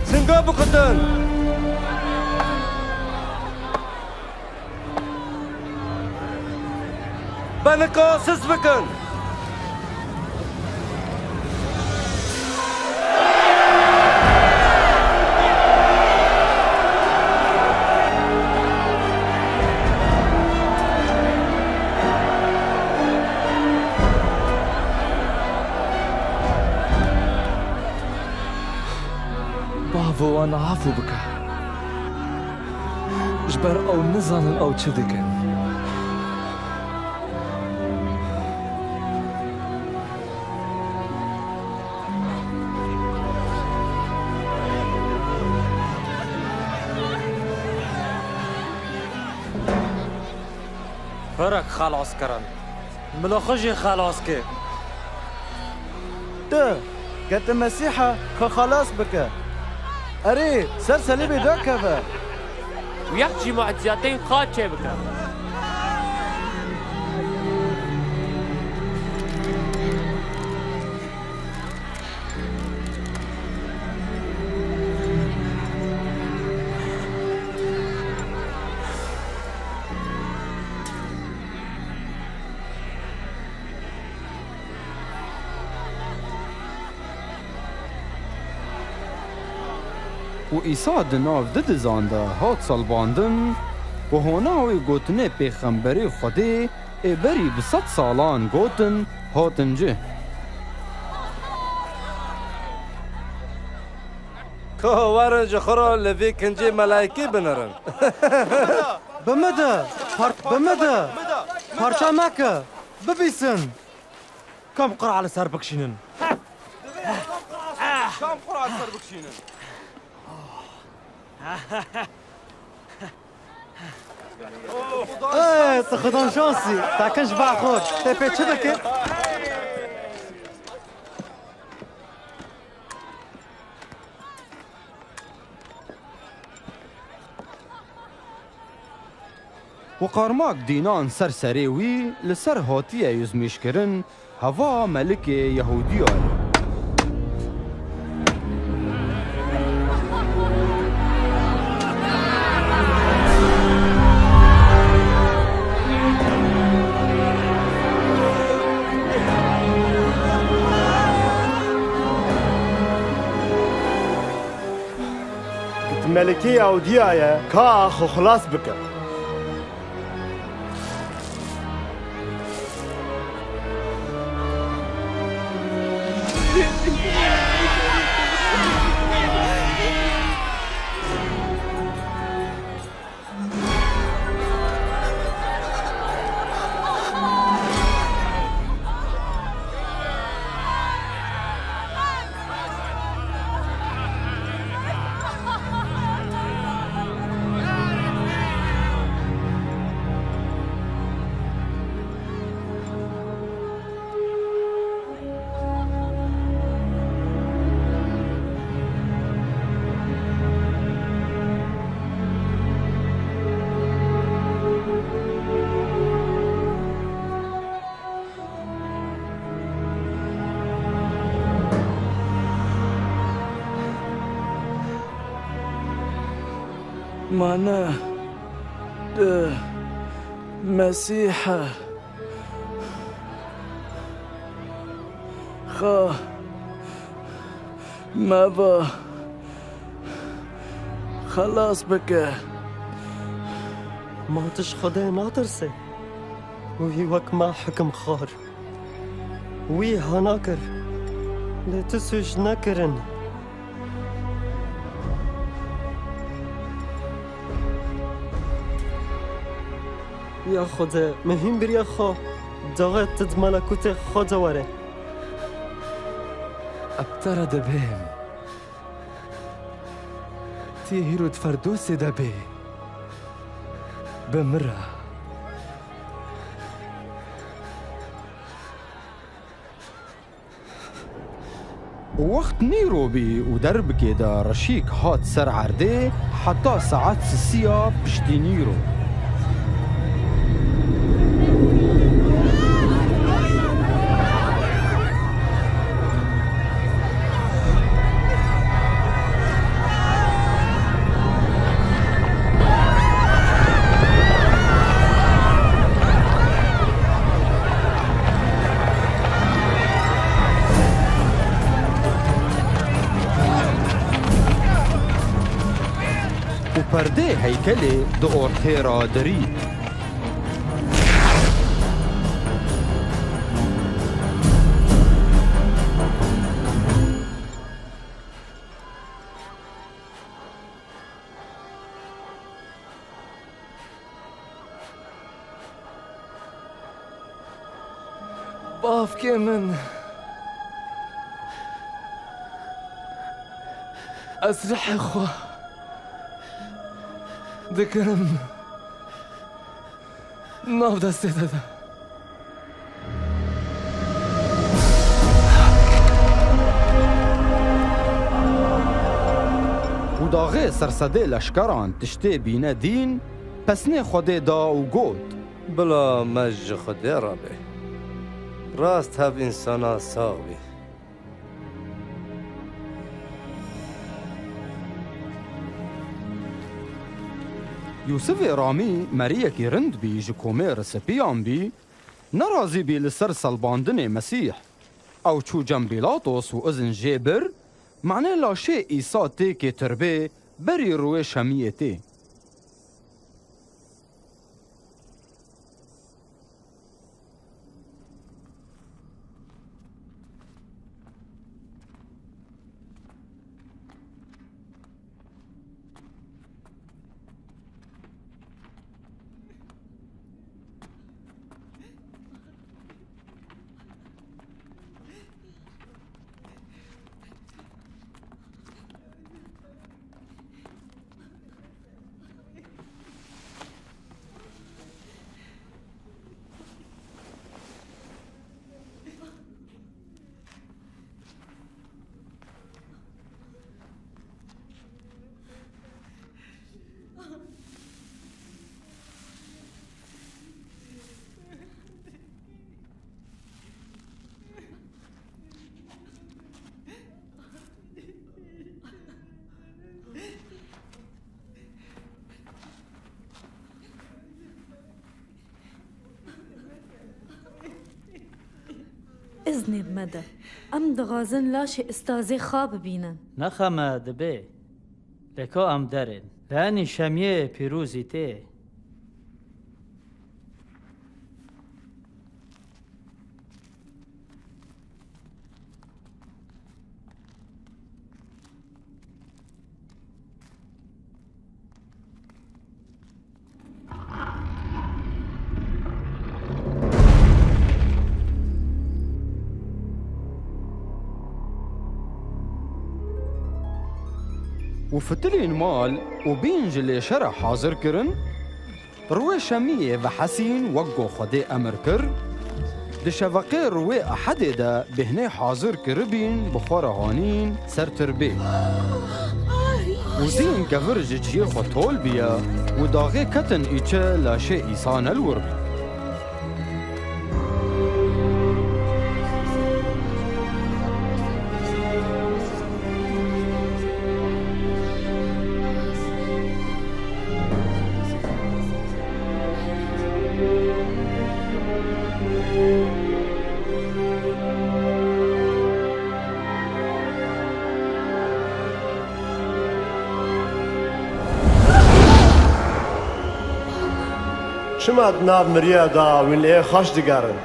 Singa bikutin! Benika sist bikin! Bavo wan afû bike. Ji ber ew nizanin ew çi dikin. Ferek xelas kirin. Mila xwe jî xelas ke. Tu, ke tu Mesîh e, xwe xelas bike. Erê, ser selîbê dakeve. Û yek jî mucizatên xwe çêbike. Û Îsa di nav du dizan de hat salbandin, ku hona wê gotinê pêxemberê Xwedê ê berî bi sed salan gotin, hatin cih. Ka werin ji xwe re li vê kincê melaykî binirin. Bi min de! Par-, bi min de! Parça meke! Bibîsin! Kam qura li ser bikişînin. Kam qura li ser bikişînin. Ê, tu xudan şansî. Tekin ji ba xwe. Te pê çi dike? Û qarmak dînan ser serê wî li ser hatiye yuzmîşkirin, heva melikê Yehûdiya ye. Di melikê Yahûdiya ye, ka xwe xilas bike. Mane tu Mesîh e. Xwe meva xelas bike. Ma tu ji Xwedê natirse? Wî wek me hikimxwar. Wî hana kir. Lê tu sûc nekirin. Ya Xwedê, min hîn biriya xwe daxê tu di melekûtê xwe de were. Ez bi te re dibêm. Tu yê hîro di Ferdosê de bê. Bi min re. Wext nîro bî û derbikê de reşîk hat ser erdê heta saet sisiya piştî nîro. Û perdê heykelê di ortê re dirî. Bavkê min, ez rihê xwe digirim nav destê te de. Û daxê sersedê leşkeran tiştê bîne dîn, pesnê Xwedê da û got: Bila me ji Xwedê re be. Rast hev însana sax bî. Yûsifê Ramî meriyekî rind bî, ji komê Risipiyan bî, nerazî bî li ser selbandinê Mesîh. Ew çû cem Pîlatos û izin jê bir, manê laşê Îsa têkê tirbê berî rûyê Şemiyê tê. Îznê bi me de. Em dixwazin laşê Îsa zêxa bibînin. Nexe me dibe. Lê ka em derên. Li enî Şemiyê pîrozî tê. Û fitilên mal û bîn ji lêşe re hazir kirin, rûyê Şemiyê vehesîn wek ku Xwedê emir kir, di şeveqê rûyê Ehedê de bêhnê hazir kiribîn bi xwe re hanîn ser tirbê. Û dîn kevir ji cihê xwe tol bûye û daxê ketin îçe laşê Îsa ne li wir bû. Çima di nav miriya de wî li ê xweş digerin?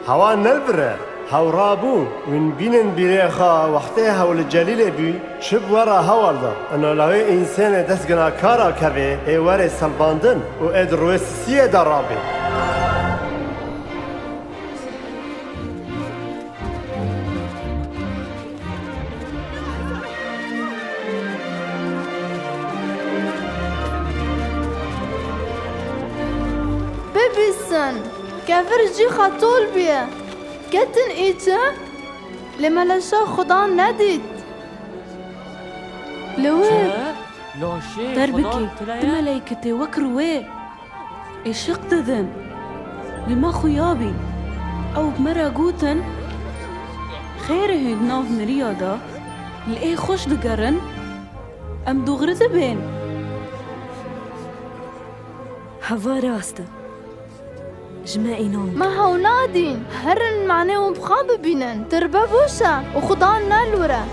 Hewa ne li vir e, hew rabû, wîn bînin bîrê xwe, wextê hew li Celîlê bû, çi bi we re hewl da? Ino lawê însenê dest ginakara kevê, ê werê selbandin û ê di rûyê sisiyê de rabê. Bibîsin, kevir jî xetol bûye. Ketin îçe, Lê me leşa Xudan nedît. Li wir. Derbikî, tu meleyketê wekir wê. Êşiq didin. Lê me xuya bî. Ew bi me re gotin, xêrê hûn di nav miriya de li ê xweş digerin, em dûxirî dibên. Heva rast e. Ji me înan. Me hew nadîn. Herin manê wan bi xwe bibînin. Tirbe boş e û Xudan ne li wir e.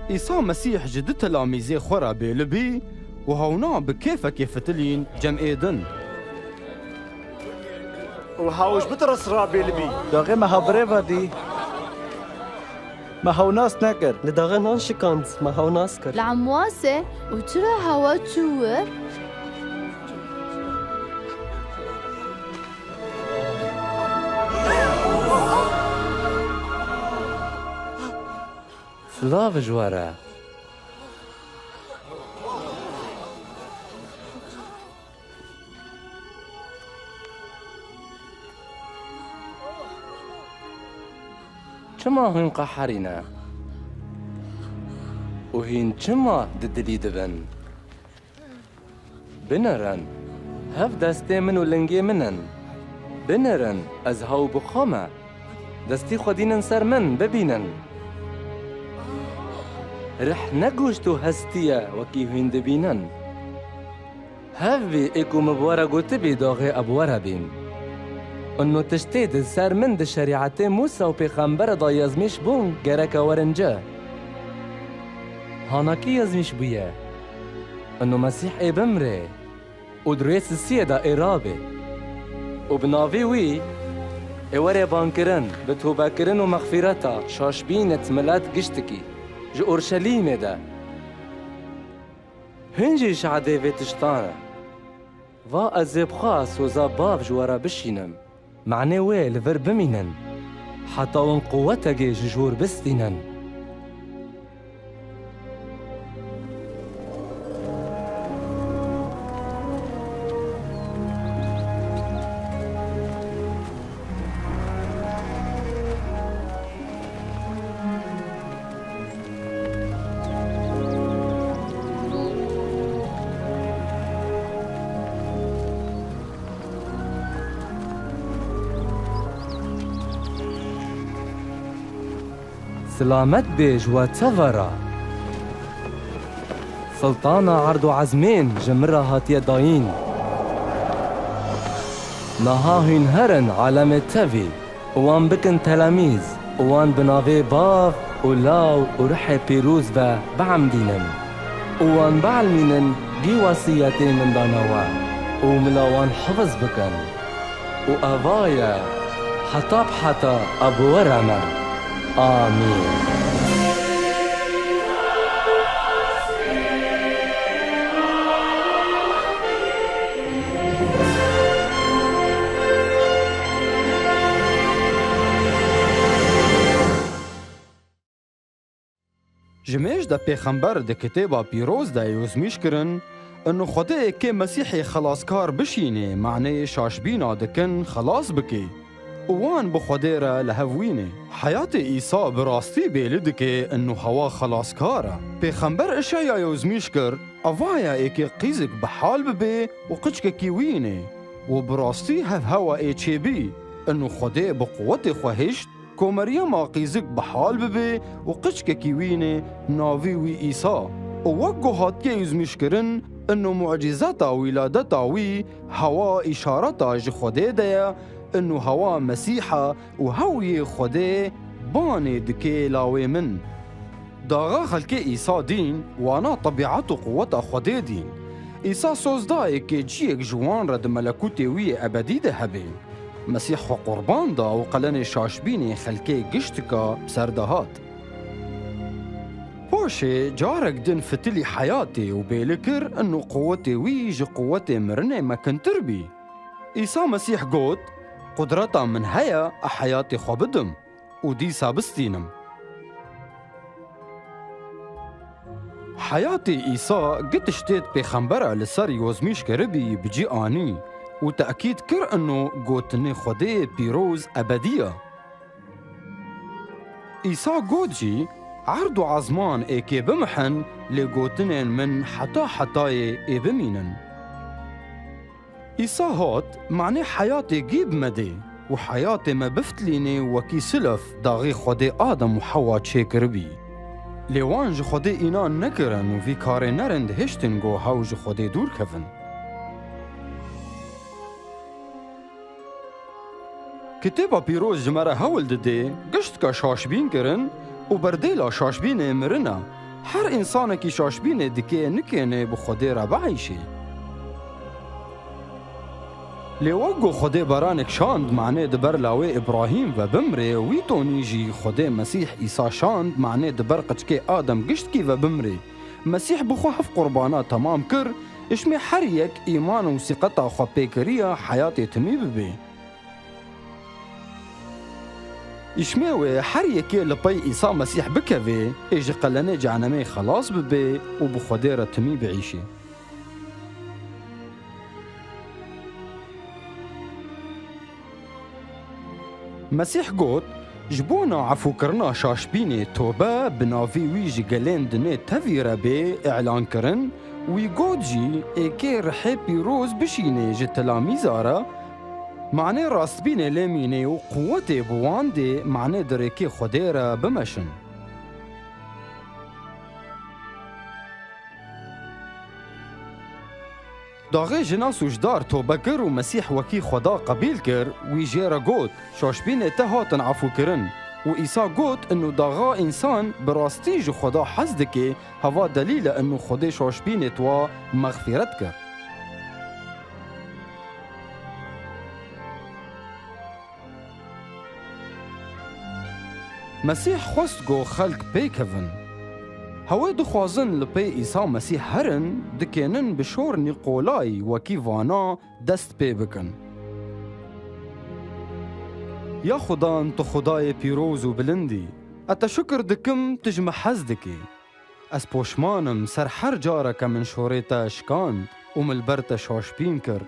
Îsa Mesîh ji du telamîzê xwe re bêli bî û hewna bi kêfekê fitilîn cem ê din. Û hew ji bi tirs re bêli bî. Daxê me hev birêva dî. Me hew nas nekir. Li daxê nan şikand, me hew nas kir. Li Emwasê û çira hewa çû wir? Silav ji we re. Çima hûn qeherî ne? Û hîn çima di dilî dibin? Binêrin, hev destê min û lingê min in. Binêrin, ez hew bi xwe me. Destî xwe dînin ser min, bibînin. Rih ne goşt û hestî ye wekî hûn dibînin. Hev bî ê ku min bi we re gotibî daxê ez bi we re bîm. Ino tiştê di ser min di şerîetê Mûsa û pêxembere de yezmîş bûn gereke werin ci. Hana kî yezmîş bûye? Ino Mesîh ê bimrê û di rê sisiyê de ê rabê. Û bi navê wî ê were bankirin, bi tobekirin û mexfîreta şaşbînê di milet giştikî ji Orşelîmê de. Hûn jî şahidê vê tiştan e. Va ez ê bi xwe soza Bav ji we re bişînim. Manê wê li vir bimînin, heta hûn quwetekê ji jor bistînin. Silamet bê ji we tevera. Siltana erd û ezmên ji min re hatiye dayîn. Niha hûn herin alemê tevî û wan bikin telemîz û wan bi navê Bav û Law û Ruhê Pîroz ve biemdînin û wan bielmînin gî wesiyetê min dane we û mila wan hifiz bikin. Û eva ye, heta bi heta ez bi we re me. Amîn. Ji mêj de pêxember di Kitêba Pîroz de yozmîş kirin, ino Xwedê êkê Mesîhê Xelaskar bişînê, maneyê şaşbîna dikin xelas bikê û wan bi Xwedê re li hev wînê. Heyatê Îsa bi rastî bêli dike ino hewa xelaskar e. Pêxember Işeya yozmîş kir, eva ye êkê qîzik bi hal bibê û qiçkekî wînê. Û bi rastî hev hewa ê çêbî, ino Xwedê bi quwetê xwe hişt, Ku Meryema qîzik bi hal bibe û qiçkekî wînê navî wî Îsa. Û wek ku hatiye yozmîşkirin, ino mucîzeta wîladeta wî hewa îşareta ji Xwedê de ye, ino hewa Mesîh e û hew yê Xwedê banê dike lawê min. Daxa xelkê Îsa dîn, wana tebîet û quweta Xwedê dîn. Îsa soz da ê kê ciyek ji wan re di melekûtê wî yê ebedî de hebe. Mesîh xwe qurban da û qelenê şaşbînê xelkê giştika bi ser de hat. Paşê carek din fitilî heyatê û bêli kir, ino quwetê wî ji quwetê mirinê mekintir bî. Îsa Mesîh got, Qudreta min heye, ez heyatê xwe bidim û dîsa bistînim. Heyatê Îsa gi tiştê di pêxembera li ser yozmîş kiribî bi cî anî û tekîd kir, ino gotinê Xwedê pîroz ebedî ye. Îsa got jî, Erd û ezman ê kê bimihin, lê gotinên min heta hetayê ê bimînin. Îsa hat, manê heyatê gî bi me dê û heyatê me biftilînê wekî silef daxê Xwedê Adem û Hewa çêkiribî. Lê wan ji Xwedê înan nekirin û vî karê nerind hiştin ku hew ji Xwedê dûr kevin. Kitêba Pîroz ji me re hewl dide giştka şaşbîn kirin û berdêla şaşbînê mirin e. Her însanekî şaşbînê dike nikêne bi Xwedê re bieyşê. Lê wek ku Xwedê beranek şand, manê di ber lawê Îbrahîm ve bimrê, wî tonî jî Xwedê Mesîh Îsa şand, manê di ber qiçkê Adem giştkî ve bimrê. Mesîh bi xwe hevqurbana temam kir, ji me her yek îman û sîqeta xwe pê kiriye heyatê timî bibe. Ji me wê her yekê li pey Îsa Mesîh bikeve ê ji qelenê cehenemê xelas bibe û bi Xwedê re timî bieyşe. Mesîh got, Ji bona efûkirina şaşbînê tobe bi navê wî ji gelên dinê tevî re bê îlankirin, wî got jî, Ê kê rihê pîroz bişînê ji tilamîza re, manê rastbînê lê mînê û quwetê bi wan dê, manê di rêkê Xwedê re bimeşin. Daxê jinas û ji dar tobe kir û Mesîh wekî Xweda qebîl kir, wî jê re got, Şaşbînê te hatin efûkirin. Û Îsa got, Ino daxa însan bi rastî ji Xweda hez dike, heva delîl e ino Xwedê şaşbînê twa mexfîret kir. Mesîh xwest ku xelk pê kevin. Hewê dixwazin li pê Îsa Mesîh herin, dikênin bi şor Nîqolay wekî vana dest pê bikin. Ya Xudan, tu Xwedayê pîroz û bilind î, ez te şukir dikim, tu ji me hez dikî. Ez poşman im ser her careke min şorê te şikand û min li ber te şaşbîn kir.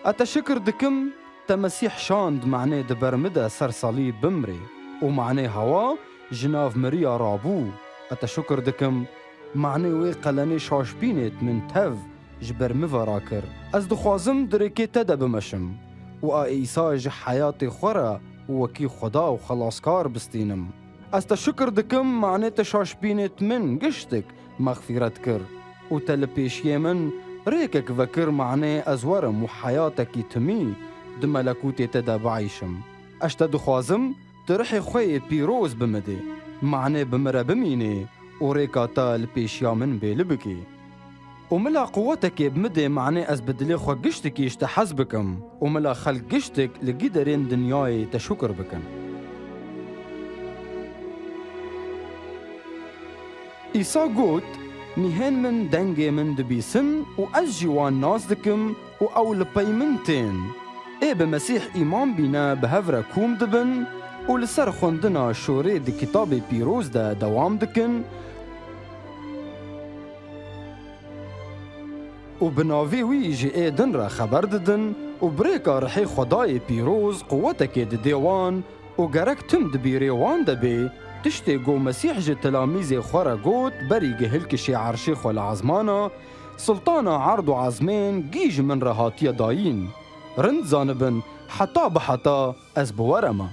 Ez te şikir dikim, te Mesîh şand, manê di ber min de ser salîb bimrê û manê hewa ji nav miriya rabû. Ez te şikir dikim, manê wê qelenê şaşbînê min tev ji ber min ve rakir. Ez dixwazim di rêkê te de bimeşim û a Îsa ji heyatê xwe re wekî Xweda û Xelaskar bistînim. Ez te şikir dikim, manê te şaşbînêt min giştik mexfîret kir û te li pêşiyê min rêkek vekir, manê ez werim û heyatekî timî di melekûtê te de bieyşim. Ez te dixwazim, tu rihê xwe yê pîroz bi min dê, manê bi min re bimînê û rêka te li pêşiya min bêli bikê. Û mila quwetekê bi min dê, manê ez bi dilê xwe giştikî ji te hez bikim û mila xelk giştik li gîderên dinyayê te şukir bikin. Îsa got, Mîhên min dengê min dibîsin û ez jî wan nas dikim û ew li pey min tên. Ê bi Mesîh îman bîne bi hev re kûm dibin û li ser xwendina şorê di Kitabê Pîroz de dewam dikin û bi navê wî ji ê din re xeber didin û bi rêka rihê Xwedayê pîroz quwetekê didê wan û gerek tim di bîrê wan de bê, tiştê ku Mesîh ji tilamîzê xwe re got berî ku hilkişê erşê xwe li ezmana, Siltana erd û ezmên gî ji min re hatiye dayîn. Rind zanibin, heta bi heta ez bi we re me.